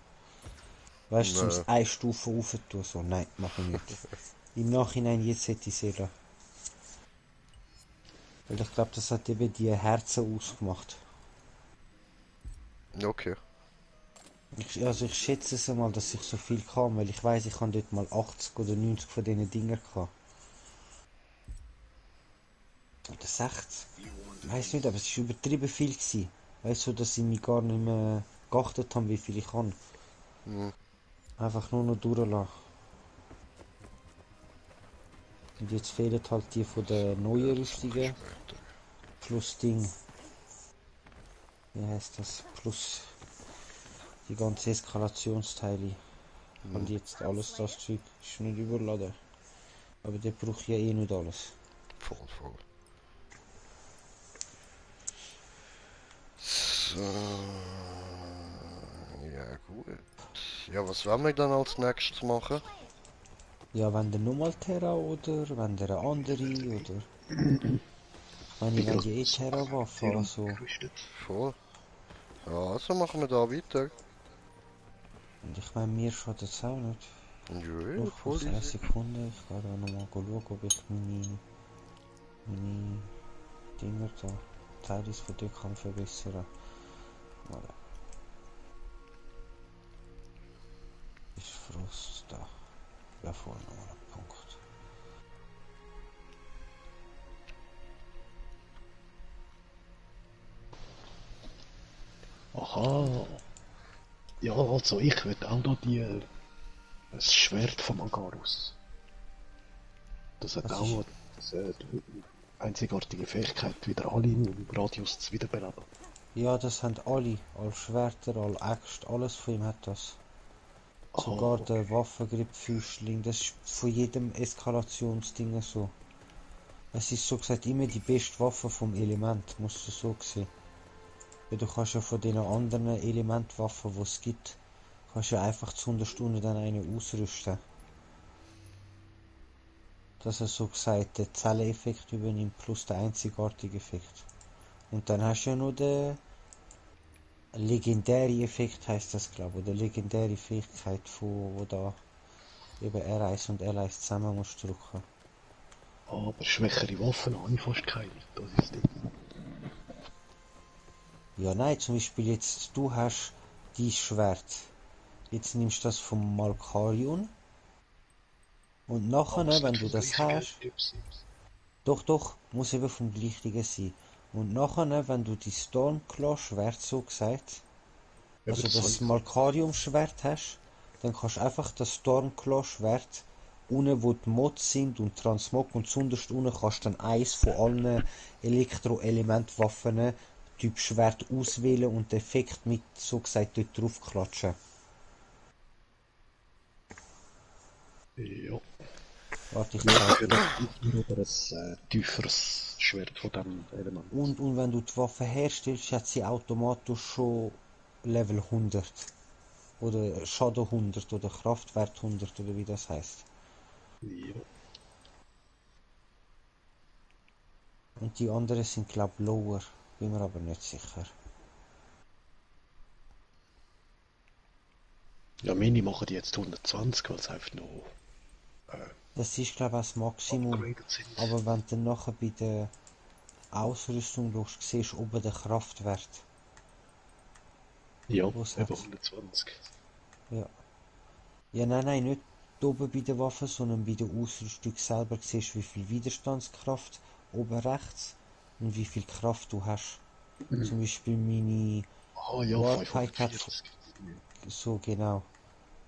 Weißt du, zum Ja, eine Stufe rauf tun, so, nein, mache ich nicht. Im Nachhinein, jetzt hätte ich es. Weil ich glaube, das hat eben die Herzen ausgemacht. okay. Also ich schätze es einmal, dass ich so viel kann, weil ich weiß, ich habe dort mal 80 oder 90 von diesen Dingen gehabt. Oder 60. Ich weiß nicht, aber es war übertrieben viel gewesen. Weißt du, dass ich mich gar nicht mehr geachtet habe, wie viel ich kann. Mhm. Einfach nur noch durchlassen. Und jetzt fehlen halt die von den Ja, neuen das mache ich Rüstungen. später. Plus Ding. Wie heißt das? Plus die ganzen Eskalationsteile. Mhm. Halt jetzt alles das Zeug. Ist nicht überladen. Aber der braucht ja eh nicht alles. Voll, voll. So, ja gut. Ja, was wollen wir dann als nächstes machen? Ja, wenn der nochmal Terra oder wenn der eine andere oder... Ich meine, Bin wenn gerade die eh so Terra-Waffe, Terra also... gerüstet. Voll. Ja, also machen wir da weiter. Und ich meine, mir schadet es auch nicht. Ja, Nur voll kurz eine easy. Sekunde, ich kann da nochmal schauen, ob ich meine Dinger da, Teile von dir kann verbessern. Warte, ist Frost da. Ja, vorne nochmal ein Punkt. Aha. Ja, also ich will auch noch das Schwert von Magarus. Das hat Was auch ist... noch die einzigartige Fähigkeit, wieder alle im Radius zu wiederbeleben. Ja, das haben alle Schwerter, alle Äxte, alles von ihm hat das. Aha, Sogar okay. der Waffengrifffüßling, das ist von jedem Eskalationsding so. Es ist so gesagt immer die beste Waffe vom Element, musst du so sehen. Weil du kannst ja von den anderen Elementwaffen, die es gibt, kannst du ja einfach zu 100 Stunden dann eine ausrüsten. Dass er so gesagt den Zelleneffekt übernimmt plus der einzigartige Effekt. Und dann hast du ja noch den legendären Effekt, heißt das glaube ich, oder legendäre Fähigkeit, von, wo da eben R1 und L1 zusammen musst drücken. Aber schwächere Waffen habe ich fast keine. Das ist das Ding. Ja, nein, zum Beispiel jetzt, du hast dein Schwert. Jetzt nimmst du das vom Malkarion und Ah, nachher, muss wenn nicht du vom das gleichen hast, Typ sein. doch, doch, muss eben vom gleichen sein. Und nachher, wenn du die Stormclaw-Schwert so gesagt, Eben, also das habe das ich gehabt. Malkarium-Schwert hast, dann kannst du einfach das Stormclaw-Schwert unten, wo die Mods sind und Transmog und zunderst unten kannst du dann eins von allen Elektro-Elementwaffen Typ Schwert auswählen und den Effekt mit so gesagt dort drauf klatschen. Ja. Warte, ich Ja, zeig für dir. das tiefer oder ein tieferes Schwert von dem Element. Und wenn du die Waffe herstellst, hat sie automatisch schon Level 100. Oder Schaden 100 oder Kraftwert 100 oder wie das heißt. Ja. Und die anderen sind glaub lower. Bin mir aber nicht sicher. Ja, meine machen die jetzt 120, weil sie einfach noch Das ist glaube ich das Maximum. upgraded sind. Aber wenn du dann nachher bei der Ausrüstung schaust, siehst du oben den Kraftwert, Ja, wo es eben hat. 120. Ja. Ja, nein, nicht oben bei der Waffe, sondern bei der Ausrüstung selber siehst du, wie viel Widerstandskraft oben rechts und wie viel Kraft du hast. Zum Beispiel meine Ah ja, Warpike hat 540. so genau.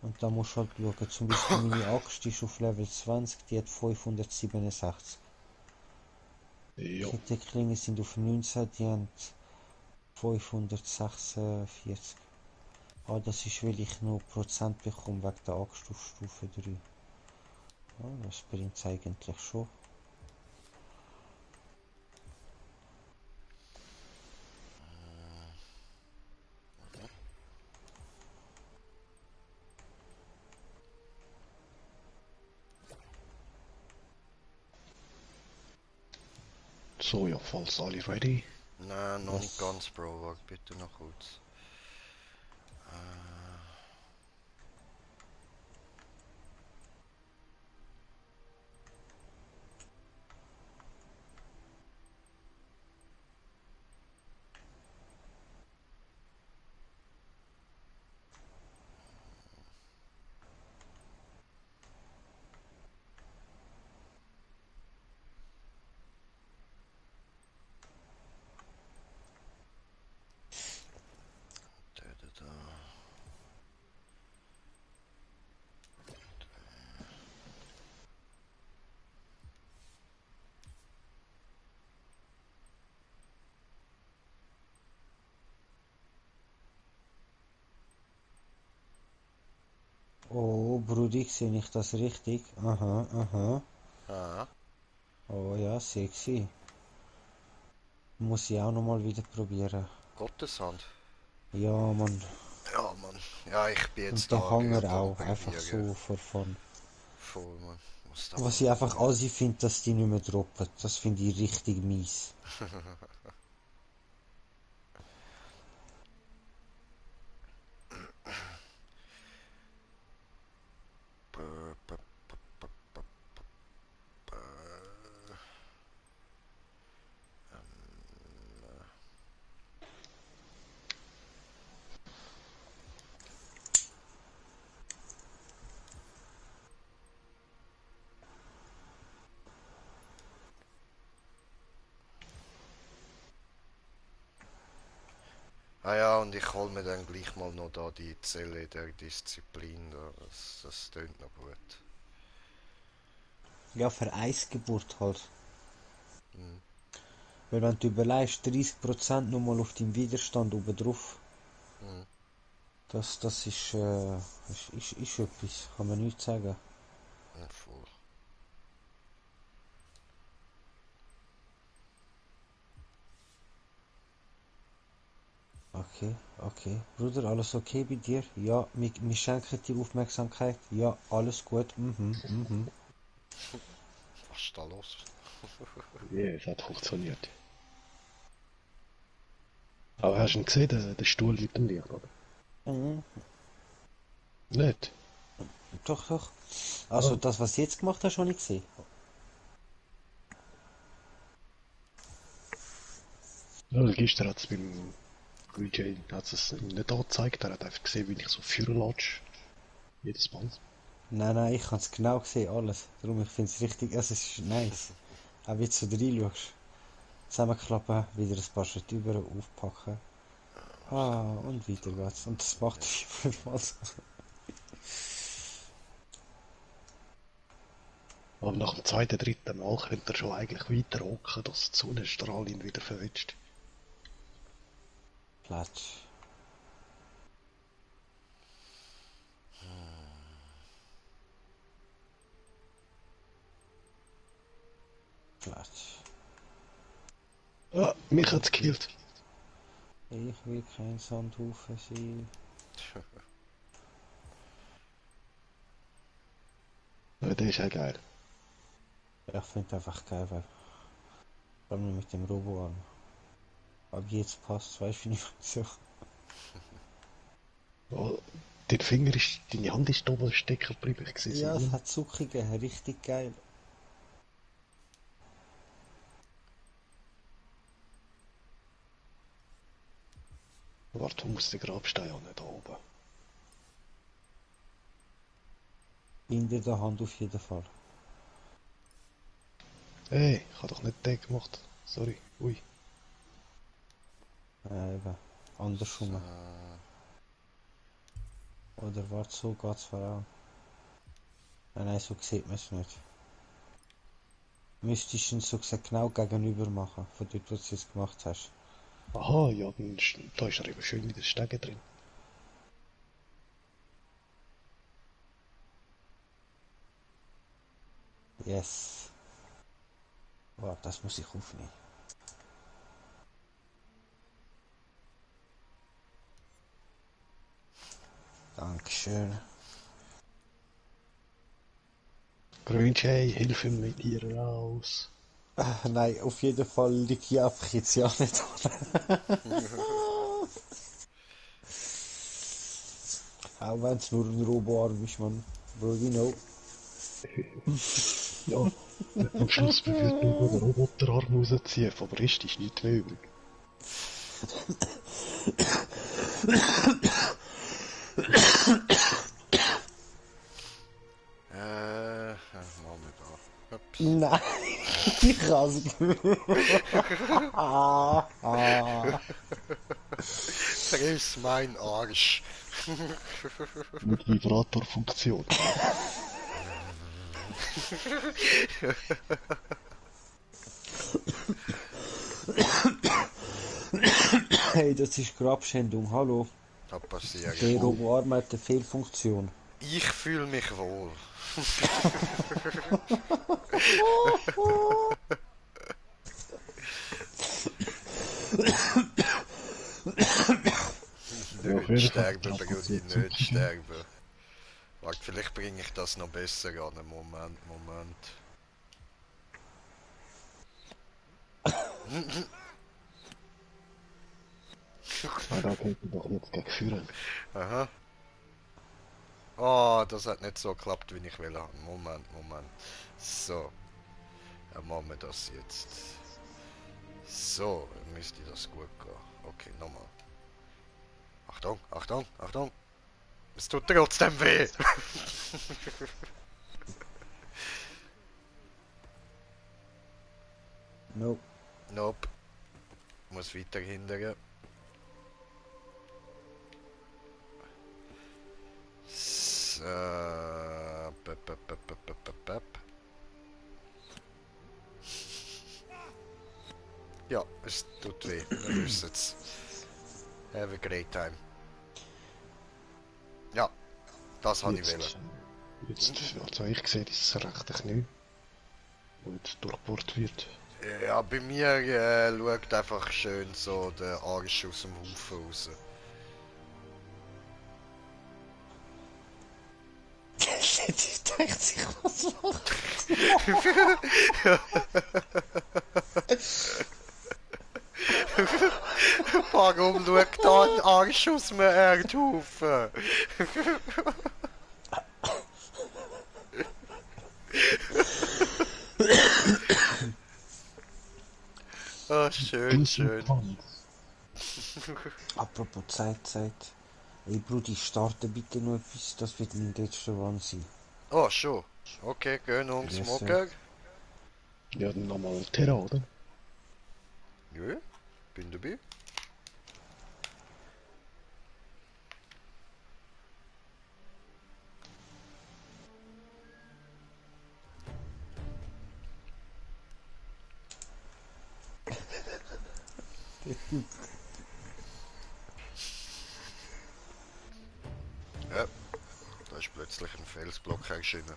Und da musst du halt schauen. Zum Beispiel meine Axt ist auf Level 20, die hat 567. Ja, Kettenklingen sind auf 19, die haben 546. Ah, das ist, weil ich noch Prozent bekomme wegen der Axt auf Stufe 3. Ah, das bringt es eigentlich schon. so, ja, falls alle ready. Nein, noch nicht Yes. ganz, Bro. Warte bitte noch kurz. Da, da, da. Oh, Brudi, sehe ich das richtig? Aha, aha. Ah, Oh ja, sexy. Muss ich auch nochmal wieder probieren. Gotteshand. Ja, Mann. Ja, Mann. Ja, ich bin Und jetzt der da Hanger gerade am auch, einfach probieren. so for fun. Voll, Mann. Was da Was mal ich einfach probieren. assi finde, dass die nicht mehr droppen. Das finde ich richtig mies. Bö, bö, bö, bö, bö, bö. Ah ja, und ich hol mir dann gleich mal noch da die Zelle der Disziplin. Da. Das tönt noch gut. Ja, für Eisgeburt halt. Hm. Weil wenn du überlegst, 30% nochmal auf deinen Widerstand oben drauf, Hm. das ist etwas, kann man nicht sagen. Ja, voll. Okay, okay. Bruder, alles okay bei dir? Ja, wir schenken dir Aufmerksamkeit. Ja, alles gut. Mhm, mhm. Was ist da los? Ja, es hat funktioniert. Aber hast du ihn gesehen, den Stuhl mit dem Licht, oder? Mhm. Nicht? Doch, doch. Also Ah, das, was du jetzt gemacht hast, habe ich gesehen. ja, gestern hat es beim VJ hat's es ihm nicht angezeigt, er hat einfach gesehen, wie ich so Feuer latsche. Jedes Mal. Nein, ich habe es genau gesehen, alles. Darum, ich finde es richtig, also es ist nice. Auch wie du so reinschaust. Zusammenklappen, wieder ein paar Schritte über, aufpacken. Ah, und weiter geht's. Und das macht Ja. 5 Mal so. Aber nach dem zweiten, dritten Mal könnte er schon eigentlich weiter hocken, dass die Sonnenstrahl ihn wieder verwitscht. Platsch. Platsch. Ah, mich hat's gekillt. Ich will kein Sandhaufen sein. Ja, der ist auch geil. Ich finde einfach geil, weil vor allem mit dem Roboarm. Aber jetzt passt, weißt du, wie ich so. Oh, dein Finger ist, deine Hand ist oben stecken geblieben. Ich sehe Ja, sie. es hat Zuckungen, richtig geil. Warte, wo muss der Grabstein an, da oben? Hinter der Hand auf jeden Fall. Hey, ich habe doch nicht den gemacht. Sorry. Ui. Eben. Andersrum. Oder warte, so geht's voran. Nein, so sieht man es nicht. Müsstest du ihn so gesagt genau gegenüber machen, von dort, wo du es jetzt gemacht hast. Aha, ja, da ist er eben schön in den Stegen drin. Yes. Warte, das muss ich aufnehmen. Dankeschön. Grünschei, hilf ihm mit hier raus. Nein, auf jeden Fall liegt ich einfach jetzt ja nicht an. Auch wenn es nur ein Roboarm ist, man. Bro, you know. Ja, am Schluss wird nur noch der Roboterarm rausziehen, vom Rest ist nichts mehr übrig. Machen wir da. Ups. Nein, ich kann es Friss mein Arsch. Mit Vibratorfunktion. Hey, das ist Grabschändung, hallo. Kann passieren. Der Roboarm hat eine Fehlfunktion. Ich fühle mich wohl. Ja, auf Nicht jeden Fall sterben, Brudi, nicht sterben. Warte, vielleicht bringe ich das noch besser an. Moment. Ah, da geht er doch jetzt gegen führen. Aha. Oh, das hat nicht so geklappt, wie ich will. Moment. So. Dann machen wir das jetzt. So, dann müsste das gut gehen. Okay, nochmal. Achtung. Es tut trotzdem weh. Nope. Nope. Muss weiter hindern. So. Ja, es tut weh. Wir müssen es. Have a great time. Ja, das habe ich wollen. Jetzt, also ich sehe das rechte Knie, wo jetzt durchbohrt wird. Ja, bei mir schaut einfach schön so der Arsch aus dem Haufen raus. Ich dachte sich, was macht? Warum schaut da ein Arsch aus dem Erdhaufen? Ah, schön. Apropos Zeit. Ey Brudi, starte bitte noch etwas, das wird mein letzter Run sein. Oh, schon. Okay, gehen uns Yes, morgen. Ja, dann nochmal Terra, oder? Ja, bin dabei. Ja, da ist plötzlich ein Felsblock erschienen.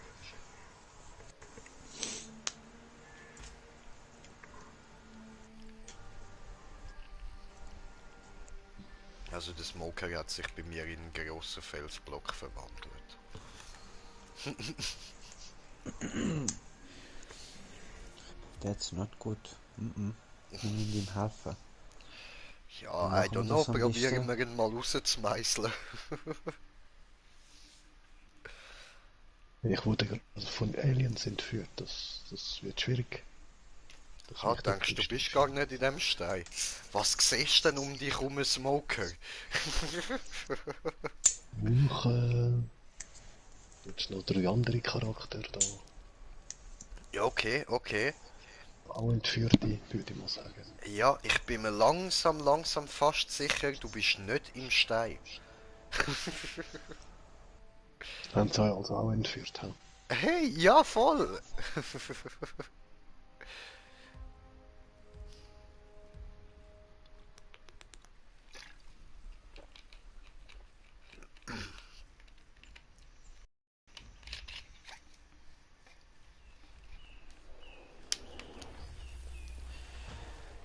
Also der Smoker hat sich bei mir in einen grossen Felsblock verwandelt. That's not good. Wir müssen ihm helfen. Wie Ja, I machen wir don't know, das am probieren besten? wir ihn mal rauszumeißeln. Ich wurde gerade von Aliens entführt. Das wird schwierig. Das Ha, möchte ich denkst du, bestimmt bist gar nicht in dem Stein? Was siehst du denn um dich herum, Smoker? Jetzt noch 3 andere Charaktere da. Ja, okay, okay. Auch Entführte, würde ich mal sagen. Ja, ich bin mir langsam fast sicher, du bist nicht im Stein. Haben sie also auch entführt, hä? Hey, ja, voll!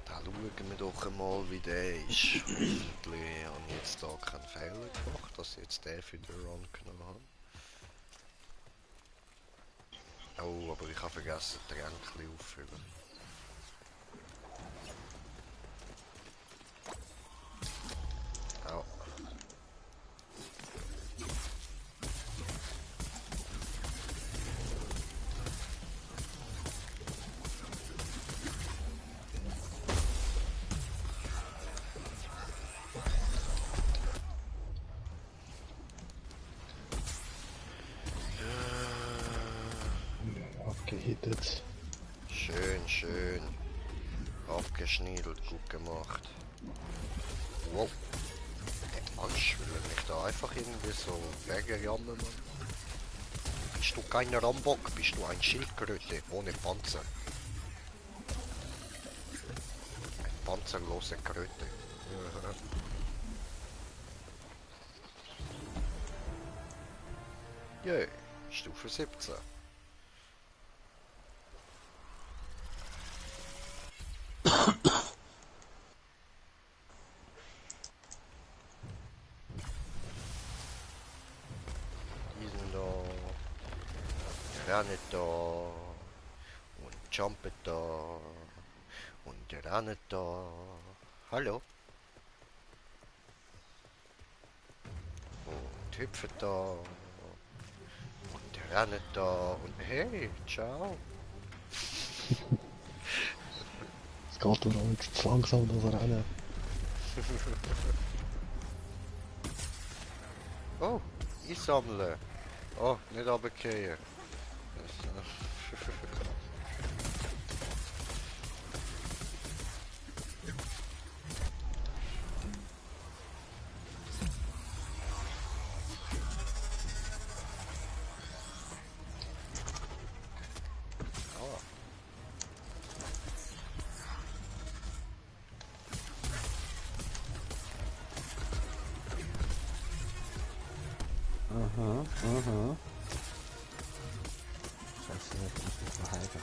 Da schauen wir doch einmal, wie der ist. Hoffentlich habe ich jetzt da keinen Fehler gemacht, dass ich jetzt den für den Run genommen habe. Oh, aber ich habe vergessen, die Tränke auffüllen. Oh. Abgehittet. Schön, schön. Abgeschniedelt, gut gemacht. Wow. Angst, will er mich da einfach irgendwie so wegrammen, Mann. Bist du kein Rambock, bist du ein Schildkröte ohne Panzer. Ein panzerlose Kröte. Jö, Stufe 17. Die sind da. Rennen da. Und jumpen da. Und rennen da. Hallo? Und hüpfen da. Und rennen da. Und hey, ciao. Es geht nur jetzt zu langsam das Rennen. Oh, einsammeln. Oh, nicht runterfallen. Ah, Aha, aha. Scheiße, ich muss mich verhalten.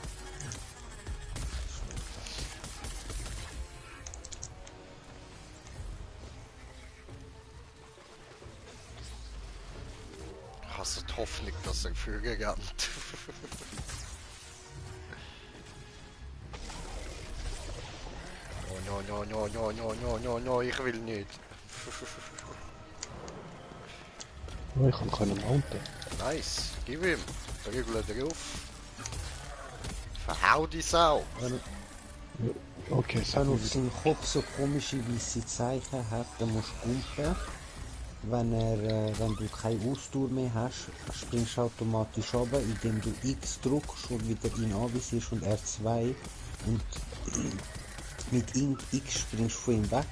ich hasse die Hoffnung, dass er Vögel rennt. Oh no, no, no, no, no, no, no, no, ich will nicht. Oh, ich kann keinen mounten. Nice, gib ihm. Prügel drauf. Verhau die Sau. Okay, sag Wenn mir auf wieder. seinem Kopf so komische weiße Zeichen hat, dann musst du gumpen. Wenn du keine Ausdauer mehr hast, springst du automatisch runter, indem du X drückst und wieder ihn anvisierst und R2 und mit X springst du von ihm weg.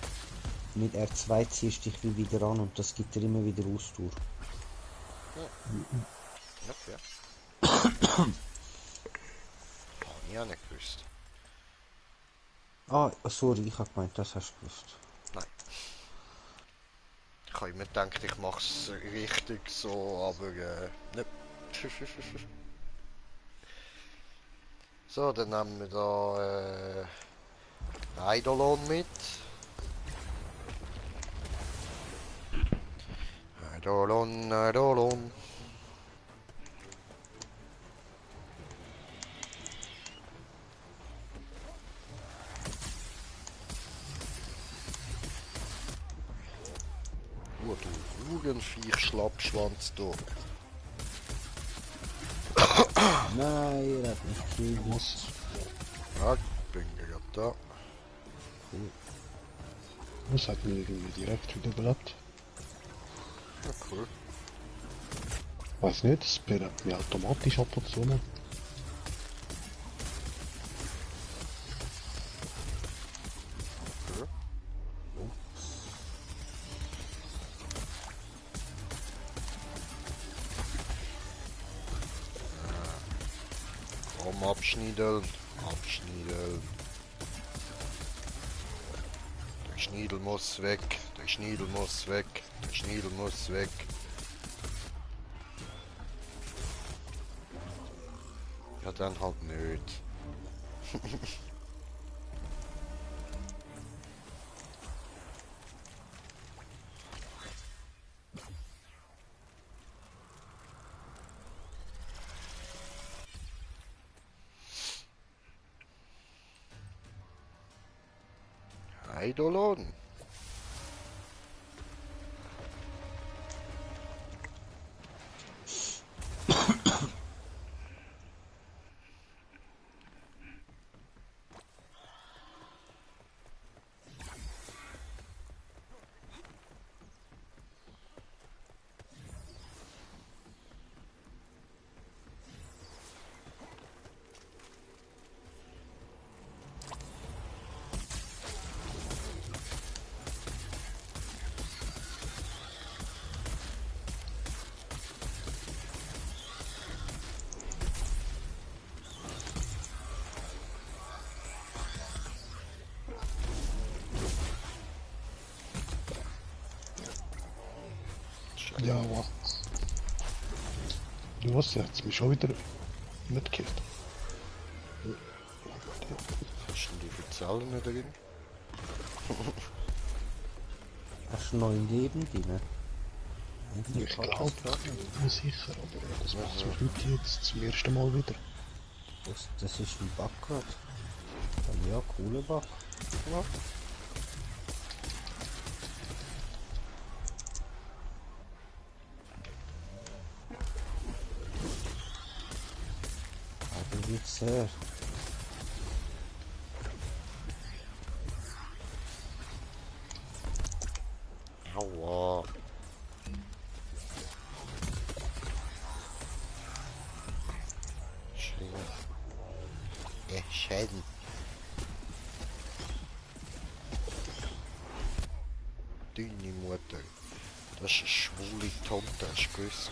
Mit R2 ziehst du dich wieder an und das gibt dir immer wieder Ausdauer. Okay. Oh, ich habe nicht gewusst. Ah, sorry, ich habe gemeint, das hast du gewusst. Nein. Ich habe immer gedacht, ich mache es richtig so, aber nicht. So, dann nehmen wir da Eidolon mit. Eidolon, Eidolon. Du Hurenviech, Schlappschwanz, du. Nein, er hat mich gekillt. Was? Ja, bin gerade da. Das hat mich irgendwie direkt wieder belebt. Ja, cool. Weiß nicht, es belebt mich automatisch ab und zu noch. Cool. Komm, abschneiden. Abschneiden. Der Schniedel muss weg. Der Schniedel muss weg. Der Schniedel muss weg. Ja, dann halt nicht. Eidolon. Ja, was? Du hast jetzt mich schon wieder nicht gekillt. Hast du die für Zahlen nicht drin? Hast du noch ein Leben drin? Ich glaube, nicht sicher, aber das macht mich heute jetzt zum ersten Mal wieder. Das ist ein Bug gerade. Ja, cooler Bug. Ja. Aber wie sehr. Aua. Schön. Schäden. Deine Mutter. Das ist eine schwule Tante, hast du gewusst?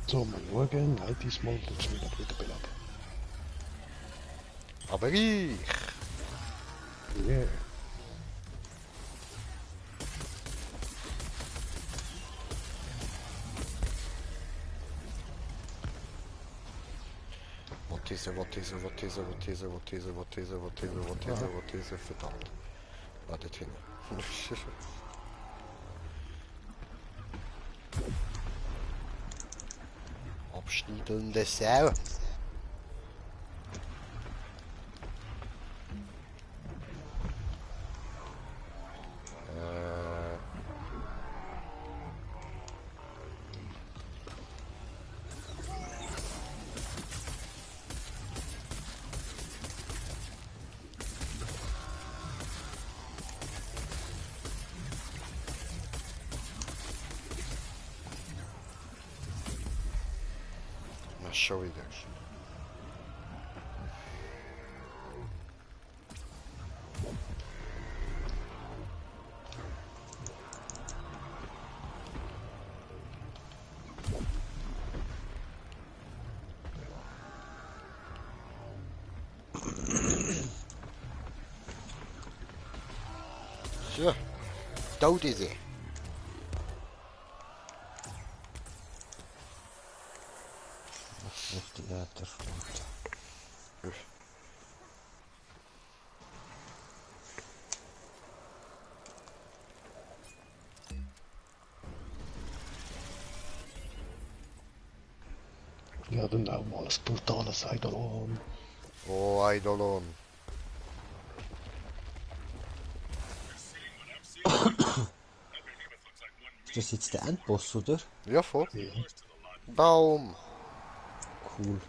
So, mal schauen. Nein, diesmal tut es mich nicht wieder beleben. Aber ich. Yeah. Was ist er, verdammt. Wartet hin. Abschneidende Sau. Na, schon wieder. So, tot is hij. Richtig Ätherfront. Ja, dann auch mal ein brutales Eidolon. Oh, Eidolon. Ist das jetzt der Endboss, oder? Ja, voll. Ja. Baum. Cool.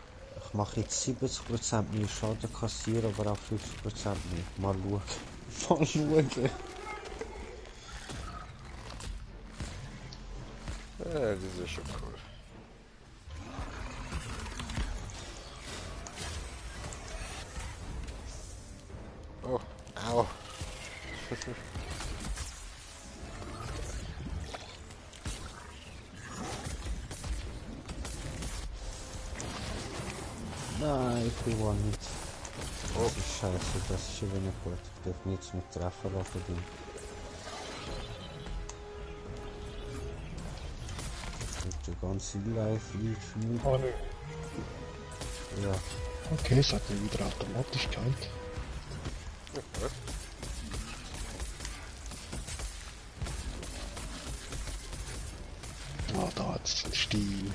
Ich mache jetzt 70% mehr Schaden kassieren, aber auch 50% mehr. Mal schauen. Mal schauen. Ja, das ist schon cool. Oh, au. Nein, ich will wohl nicht. Oh, Das ist scheiße, das ist eben nicht gut. Ich darf mich jetzt nicht treffen lassen. Und der ganze Life liegt für mich. Oh nö. Ja, Okay, es hat dann wieder Automatigkeit. okay. Ah, da hat es den Stil.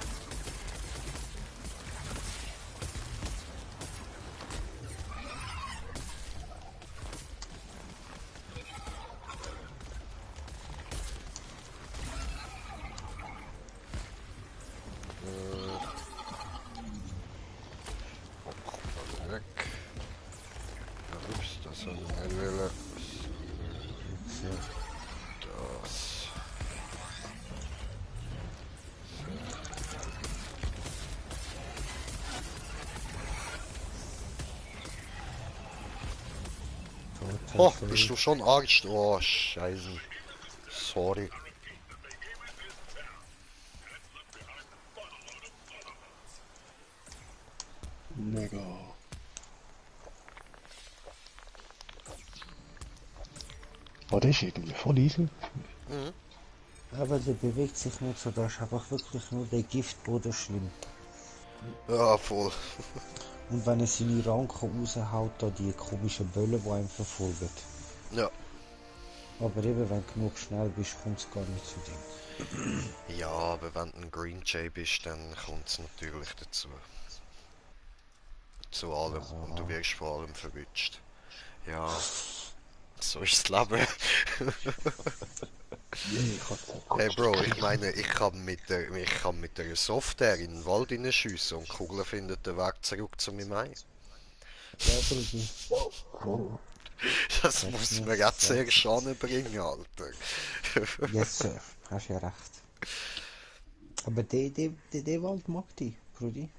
Also weg. Ups, das soll ich nicht wollen. wie gesagt. Das. Oh, bist du schon Arzt? Oh, Scheiße. Sorry. Mega. Oh, das ist irgendwie voll easy. Mhm. Aber der bewegt sich nicht so, da ist einfach wirklich nur der Giftboden schlimm. Ja, voll. Und wenn er seine Ranken raushaut, da die komischen Böllen, die einem verfolgen. Ja. Aber eben, wenn du genug schnell bist, kommt es gar nicht zu dir. Ja, aber wenn du ein Green Jay bist, dann kommt es natürlich dazu. Zu allem. Und du Ja, wirst vor allem verwünscht. Ja, so ist das Leben. Yeah, ich hab gesagt, Hey kurz Bro, ich kriechen. meine, ich kann mit der Software in den Wald hineinschiessen und die Kugel findet den Weg zurück zu meinem Ei. ja, Brudi, Voll. Das sag's muss nicht, mir jetzt sehr sag's nicht. Schande bringen, Alter. Yes, Sir, hast ja recht. Aber der Wald mag dich, Brudi.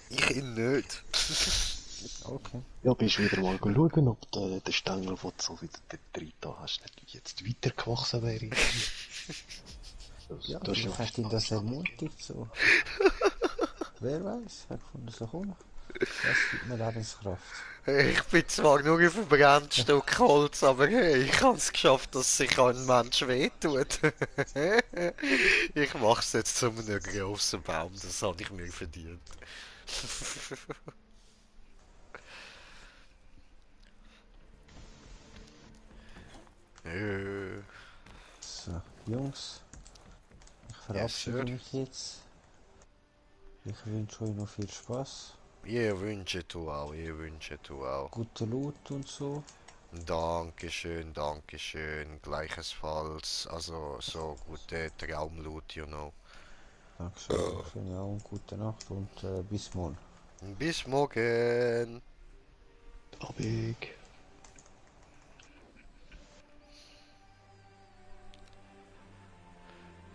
Ich ihn nicht. Okay. Ja, bist wieder mal schauen, ob der Stängel, den du so wieder drin da hast, nicht jetzt weitergewachsen wäre. Ja, Das ist ja vielleicht hat ihn fast das Stabilität. ermutigt, so. Wer weiß, er gefunden so, komm, das gibt mir Lebenskraft. Ich bin zwar nur ein verbranntes Stück Holz, aber hey, ich habe es geschafft, dass sich ein Mensch wehtut. Ich mach's jetzt zu einem grossen Baum, das habe ich mir verdient. Äh, So, Jungs, ich yes, verabschiede sir. mich jetzt. Ich wünsche euch noch viel Spaß, Ich wünsche du auch. gute Loot und so. Dankeschön, Dankeschön, gleichesfalls. Also, so gute Traumloot, you know. Dankeschön, Dankeschön, ja, und gute Nacht und bis morgen. Bis morgen. Abig.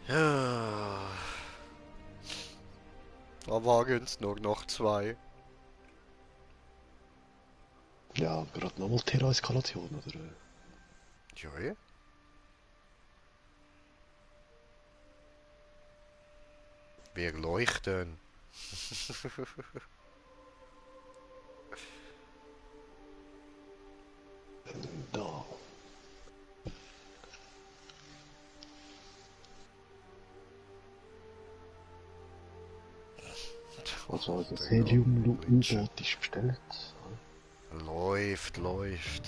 Ja, da waren's nur noch zwei. Ja, gerade nochmal Terra-Eskalation, oder? Ja, wir leuchten. Da. Also das Helium-U-Boot ist bestellt. Läuft, läuft.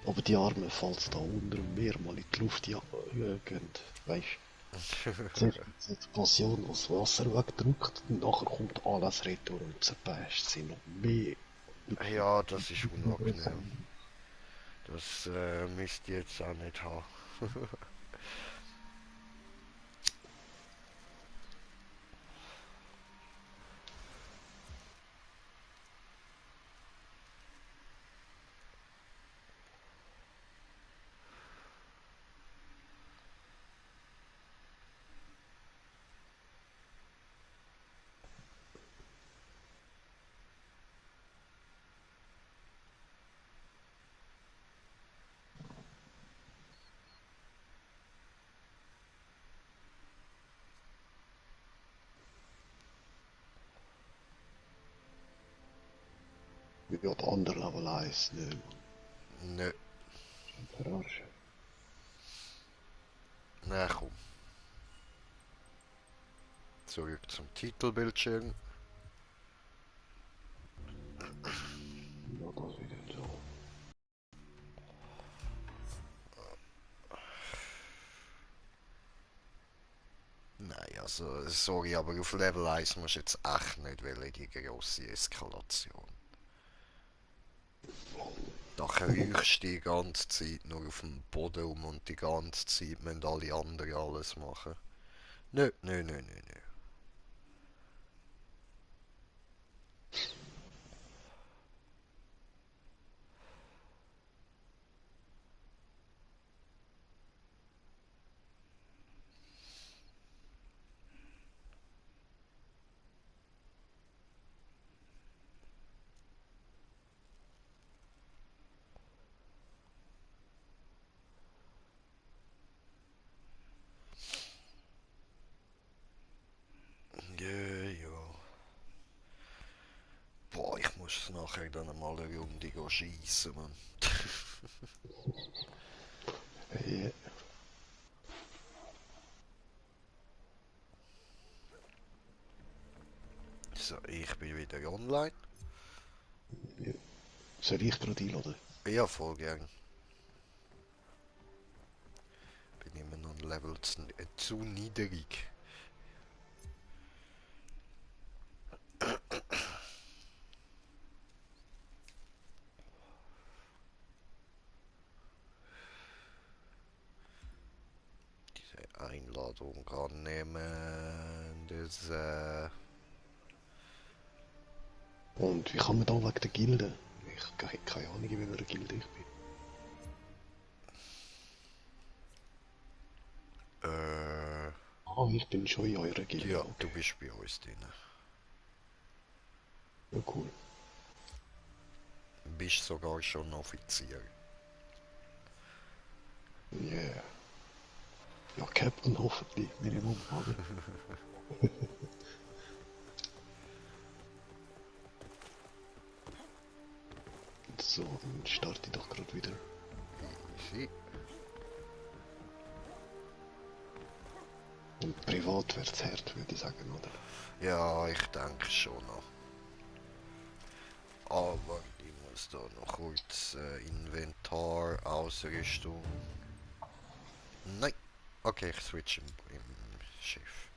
Aber Aber die Arme, falls da unter dem Meer mal in die Luft gehen, weißt du, zuerst die Explosion, was das Wasser wegdrückt, und nachher kommt alles retour und zerpasst sie noch mehr. Ja, das ist unangenehm. Das müsst ihr jetzt auch nicht haben. Ja, der andere Level 1, ne, Nö, verarschen. na komm. Zurück zum Titelbildschirm. Ja, das wieder so. Nein, also, sorry, aber auf Level 1 musst du jetzt echt nicht wollen, die grosse Eskalation. Da kriechst du die ganze Zeit nur auf dem Boden um und die ganze Zeit müssen alle anderen alles machen. Nö, nö, nö, nö, nö. Ja, ja. Boah, ich muss nachher dann mal eine Runde schiessen, Mann. Hey, So, ich bin wieder online. soll ich gerade einladen? Ja, voll gern. Bin immer noch ein Level zu niedrig. Diese Einladung annehmen. Das, Und wie kann man da wegen der Gilde? Ich habe keine Ahnung, in welcher Gilde ich bin. äh, Ah, ich bin schon in eurer Gilde, ja, du okay. bist bei uns drin. Ja, cool. Bist sogar schon Offizier. Yeah. Ja, Captain hoffentlich, Minimum, oder? So, dann starte ich doch gerade wieder. Easy. Und privat wird's hart, würde ich sagen, oder? Ja, ich denke schon noch. Aber ich muss da noch kurz Inventar, Ausrüstung. Nein. Okay, ich switch im Schiff.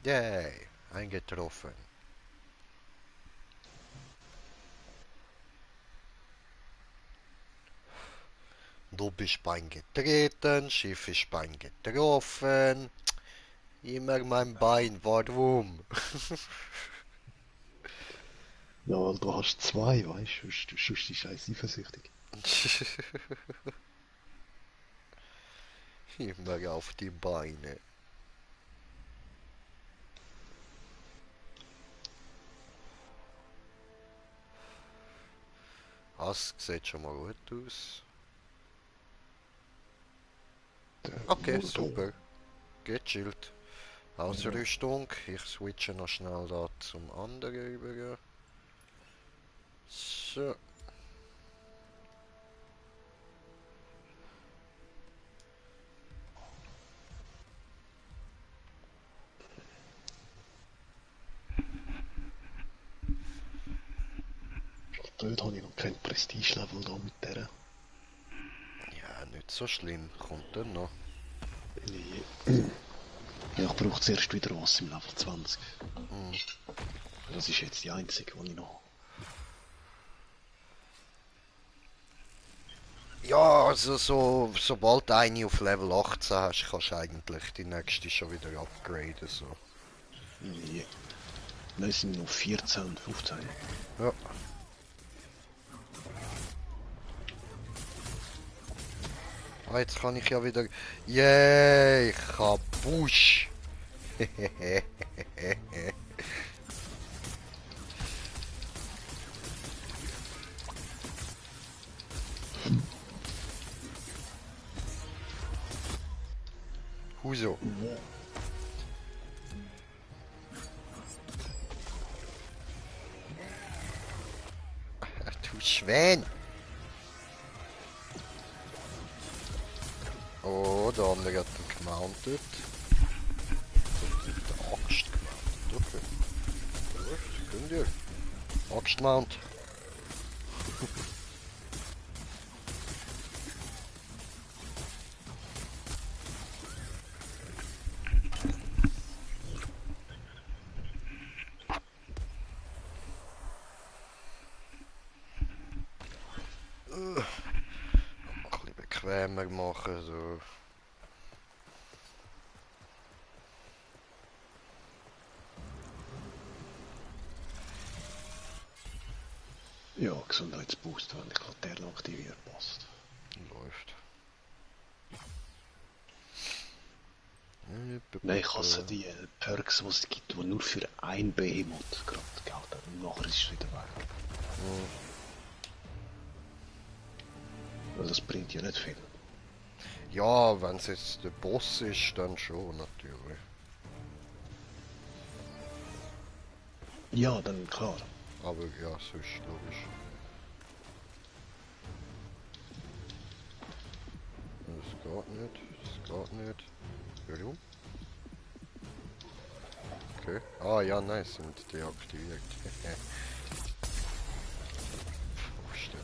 Yay, eingetroffen. Du bist Bein getreten, Schiff ist Bein getroffen. Immer mein Bein, warum? Ja, weil du hast zwei, weißt du, sonst ist scheiß eifersüchtig. Immer auf die Beine. Das sieht schon mal gut aus. Der Okay, Mordor. super. Gechillt. Ausrüstung. Ich switche noch schnell da zum anderen über. So. Dort habe ich noch kein Prestige-Level da mit der. Ja, nicht so schlimm. Kommt dann noch. Nee. Ja, ich brauche zuerst wieder was im Level 20. Mhm. Das ist jetzt die einzige, die ich noch habe. Ja, also sobald du eine auf Level 18 hast, kannst du eigentlich die nächste schon wieder upgraden. So. Nee. Nein, es sind noch 14 und 15. Ja. Ah, jetzt kann ich ja wieder... Yay, ich hab Busch. Huso. Du Schwein. Oh, der andere hat ihn gemountet. Mit der Axt gemountet, okay. Gut, könnt ihr. Axtmount. Ein bisschen bequemer machen, so. Ja, Gesundheitsboost, wenn die Laterne aktiviert passt. Läuft. Nein, ich hasse die Perks, die es gibt, die nur für ein Behemoth gerade gelten. Und nachher ist es wieder weg. Weil das bringt ja nicht viel. Ja, wenn es jetzt der Boss ist, dann schon natürlich. Ja, dann klar. Aber ja, sonst logisch. Das geht nicht, das geht nicht. Warum? Okay. Ah ja, nein, sind deaktiviert. Pfosten.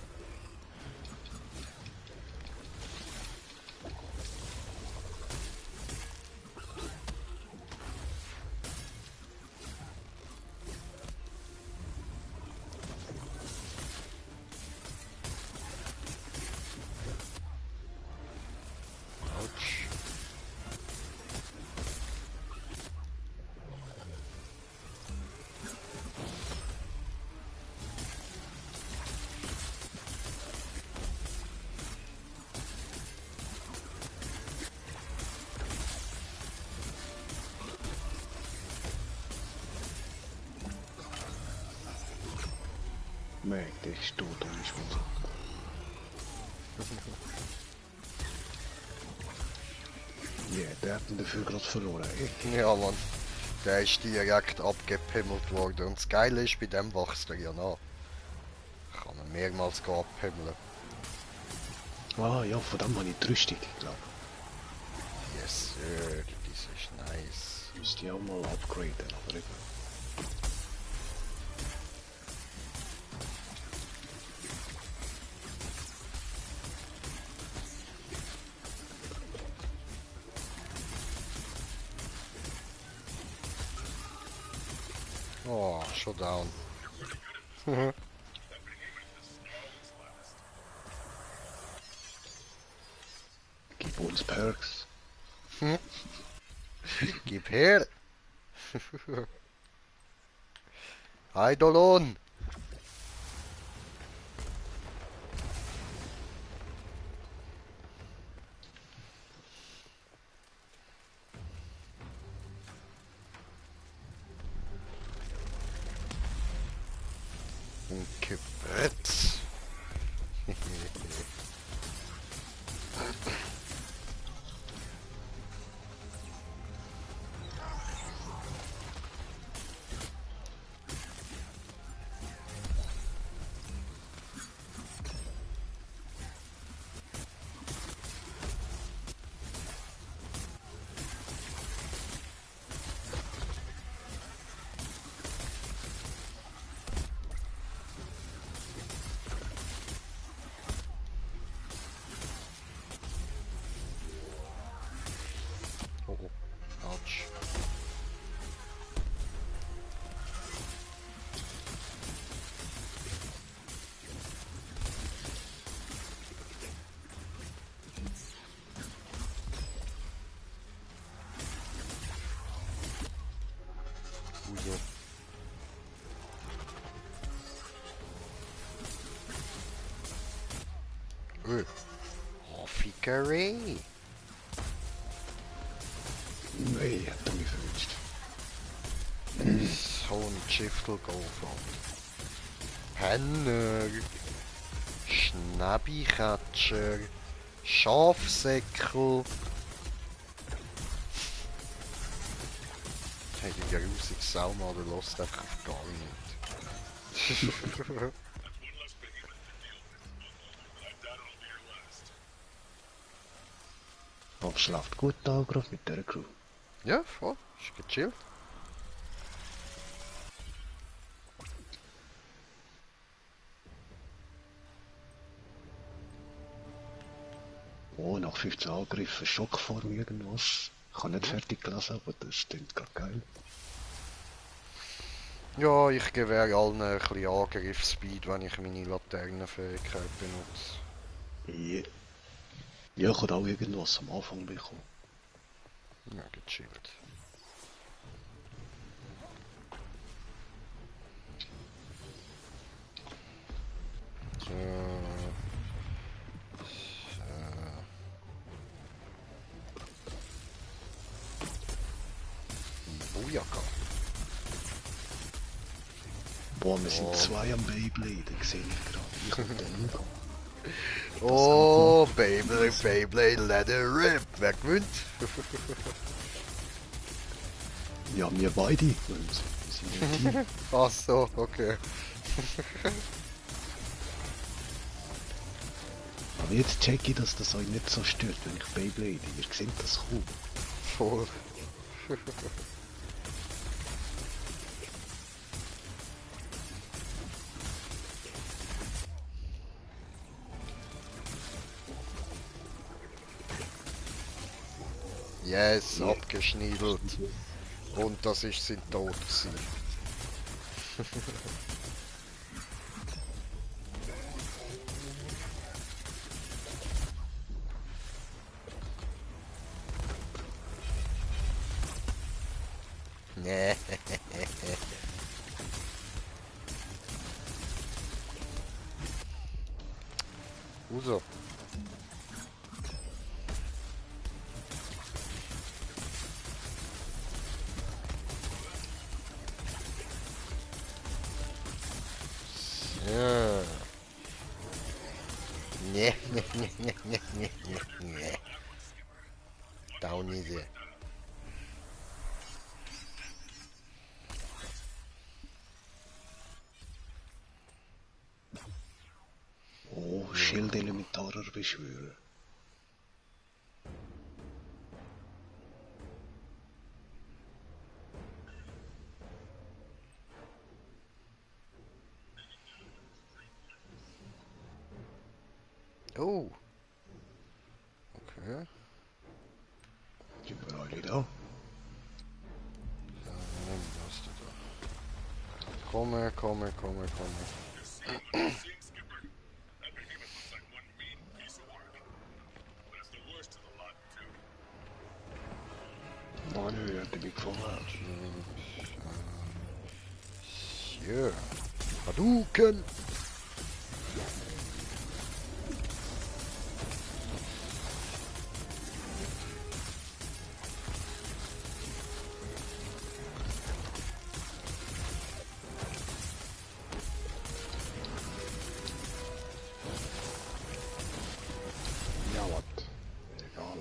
Autsch. Merkt, der ist tot ohne Schmutz. Ja, der hat ihn dafür gerade verloren. Ja, Mann. Der ist direkt abgepimmelt worden. Und das Geile ist, bei dem wächst er ja nach. Kann man mehrmals abhimmeln. Ah ja, von dem habe ich die Rüstung, glaube Yes, sir. Das ist nice. ich. Müsste ich auch mal upgraden, aber eben. Oh, schon down. Gib uns Perks. Gib her! Eidolon! Und Gebretz! Raffikerei. Nein, hat er mich verwünscht. So ein Schiffelgolfer. Penner. Schnäbikatscher. Schafsäckel. Hey, die grusige Sau mal, der lässt einfach auf gar nicht. Aber schläft gut da gerade mit dieser Crew. Ja, voll. Ist gechillt. Oh, nach 15 Angriffen Schockform irgendwas. Ich habe nicht fertig gelesen, aber das klingt gerade geil. Ja, ich gewähre allen ein bisschen Angriffsspeed, wenn ich meine Laternenfähigkeit benutze. Yeah. Ja, ich habe auch irgendwas am Anfang bekommen. Ja, gechillt. So. Bujaka. Boah, wir sind zwei am Beyblade, sehe ich gerade. Ich und der Nico. Oh, Beyblade, let it rip. Wer gewinnt? Ja, wir beide. Wir sind ein Team. Ach so, okay. Aber jetzt check ich, dass das euch nicht so stört, wenn ich Beyblade. Ihr seht das kaum. Voll. Yes, abgeschniedelt. Und das ist sein Tod gewesen. Nee. Uso. Ja. Nee, nee, nee, nee, nee, nee, nee, nee. Down easy. Oh, Schildelementarer Beschwörer. Oh. Okay. Sind wir alle da? Ja, was du da? Komme, komme, komme, komme. Nein, nö, hat mich gefallen. Ja. Hadouken! Ja, was? Egal.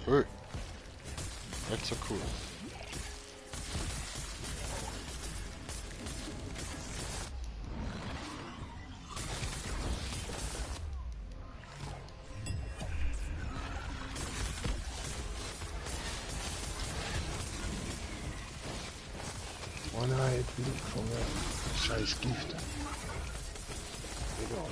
Hey. Nicht so cool. Oh nein, jetzt bin ich gefallen. Scheiß Gift. Egal.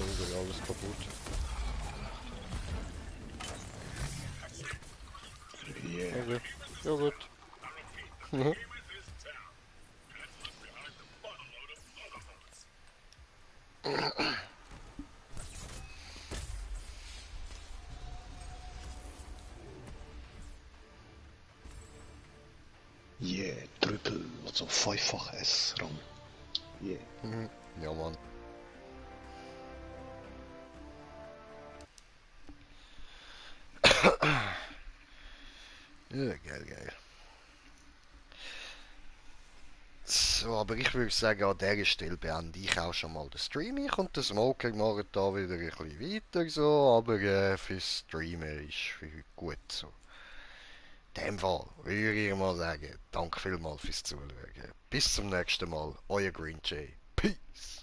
schon wieder alles kaputt. Yeah. Okay. Ja gut. Yeah, Triple, also fünffach S-Ram. Yeah. Ja Mann. Ja, geil. So, aber ich würde sagen, an dieser Stelle beende ich auch schon mal den Stream. Ich und der Smoker machen da wieder ein bisschen weiter so, aber fürs Streamen ist für heute gut so. In dem Fall würde ich mal sagen, danke vielmals fürs Zuschauen. Bis zum nächsten Mal, euer Green Jay. Peace!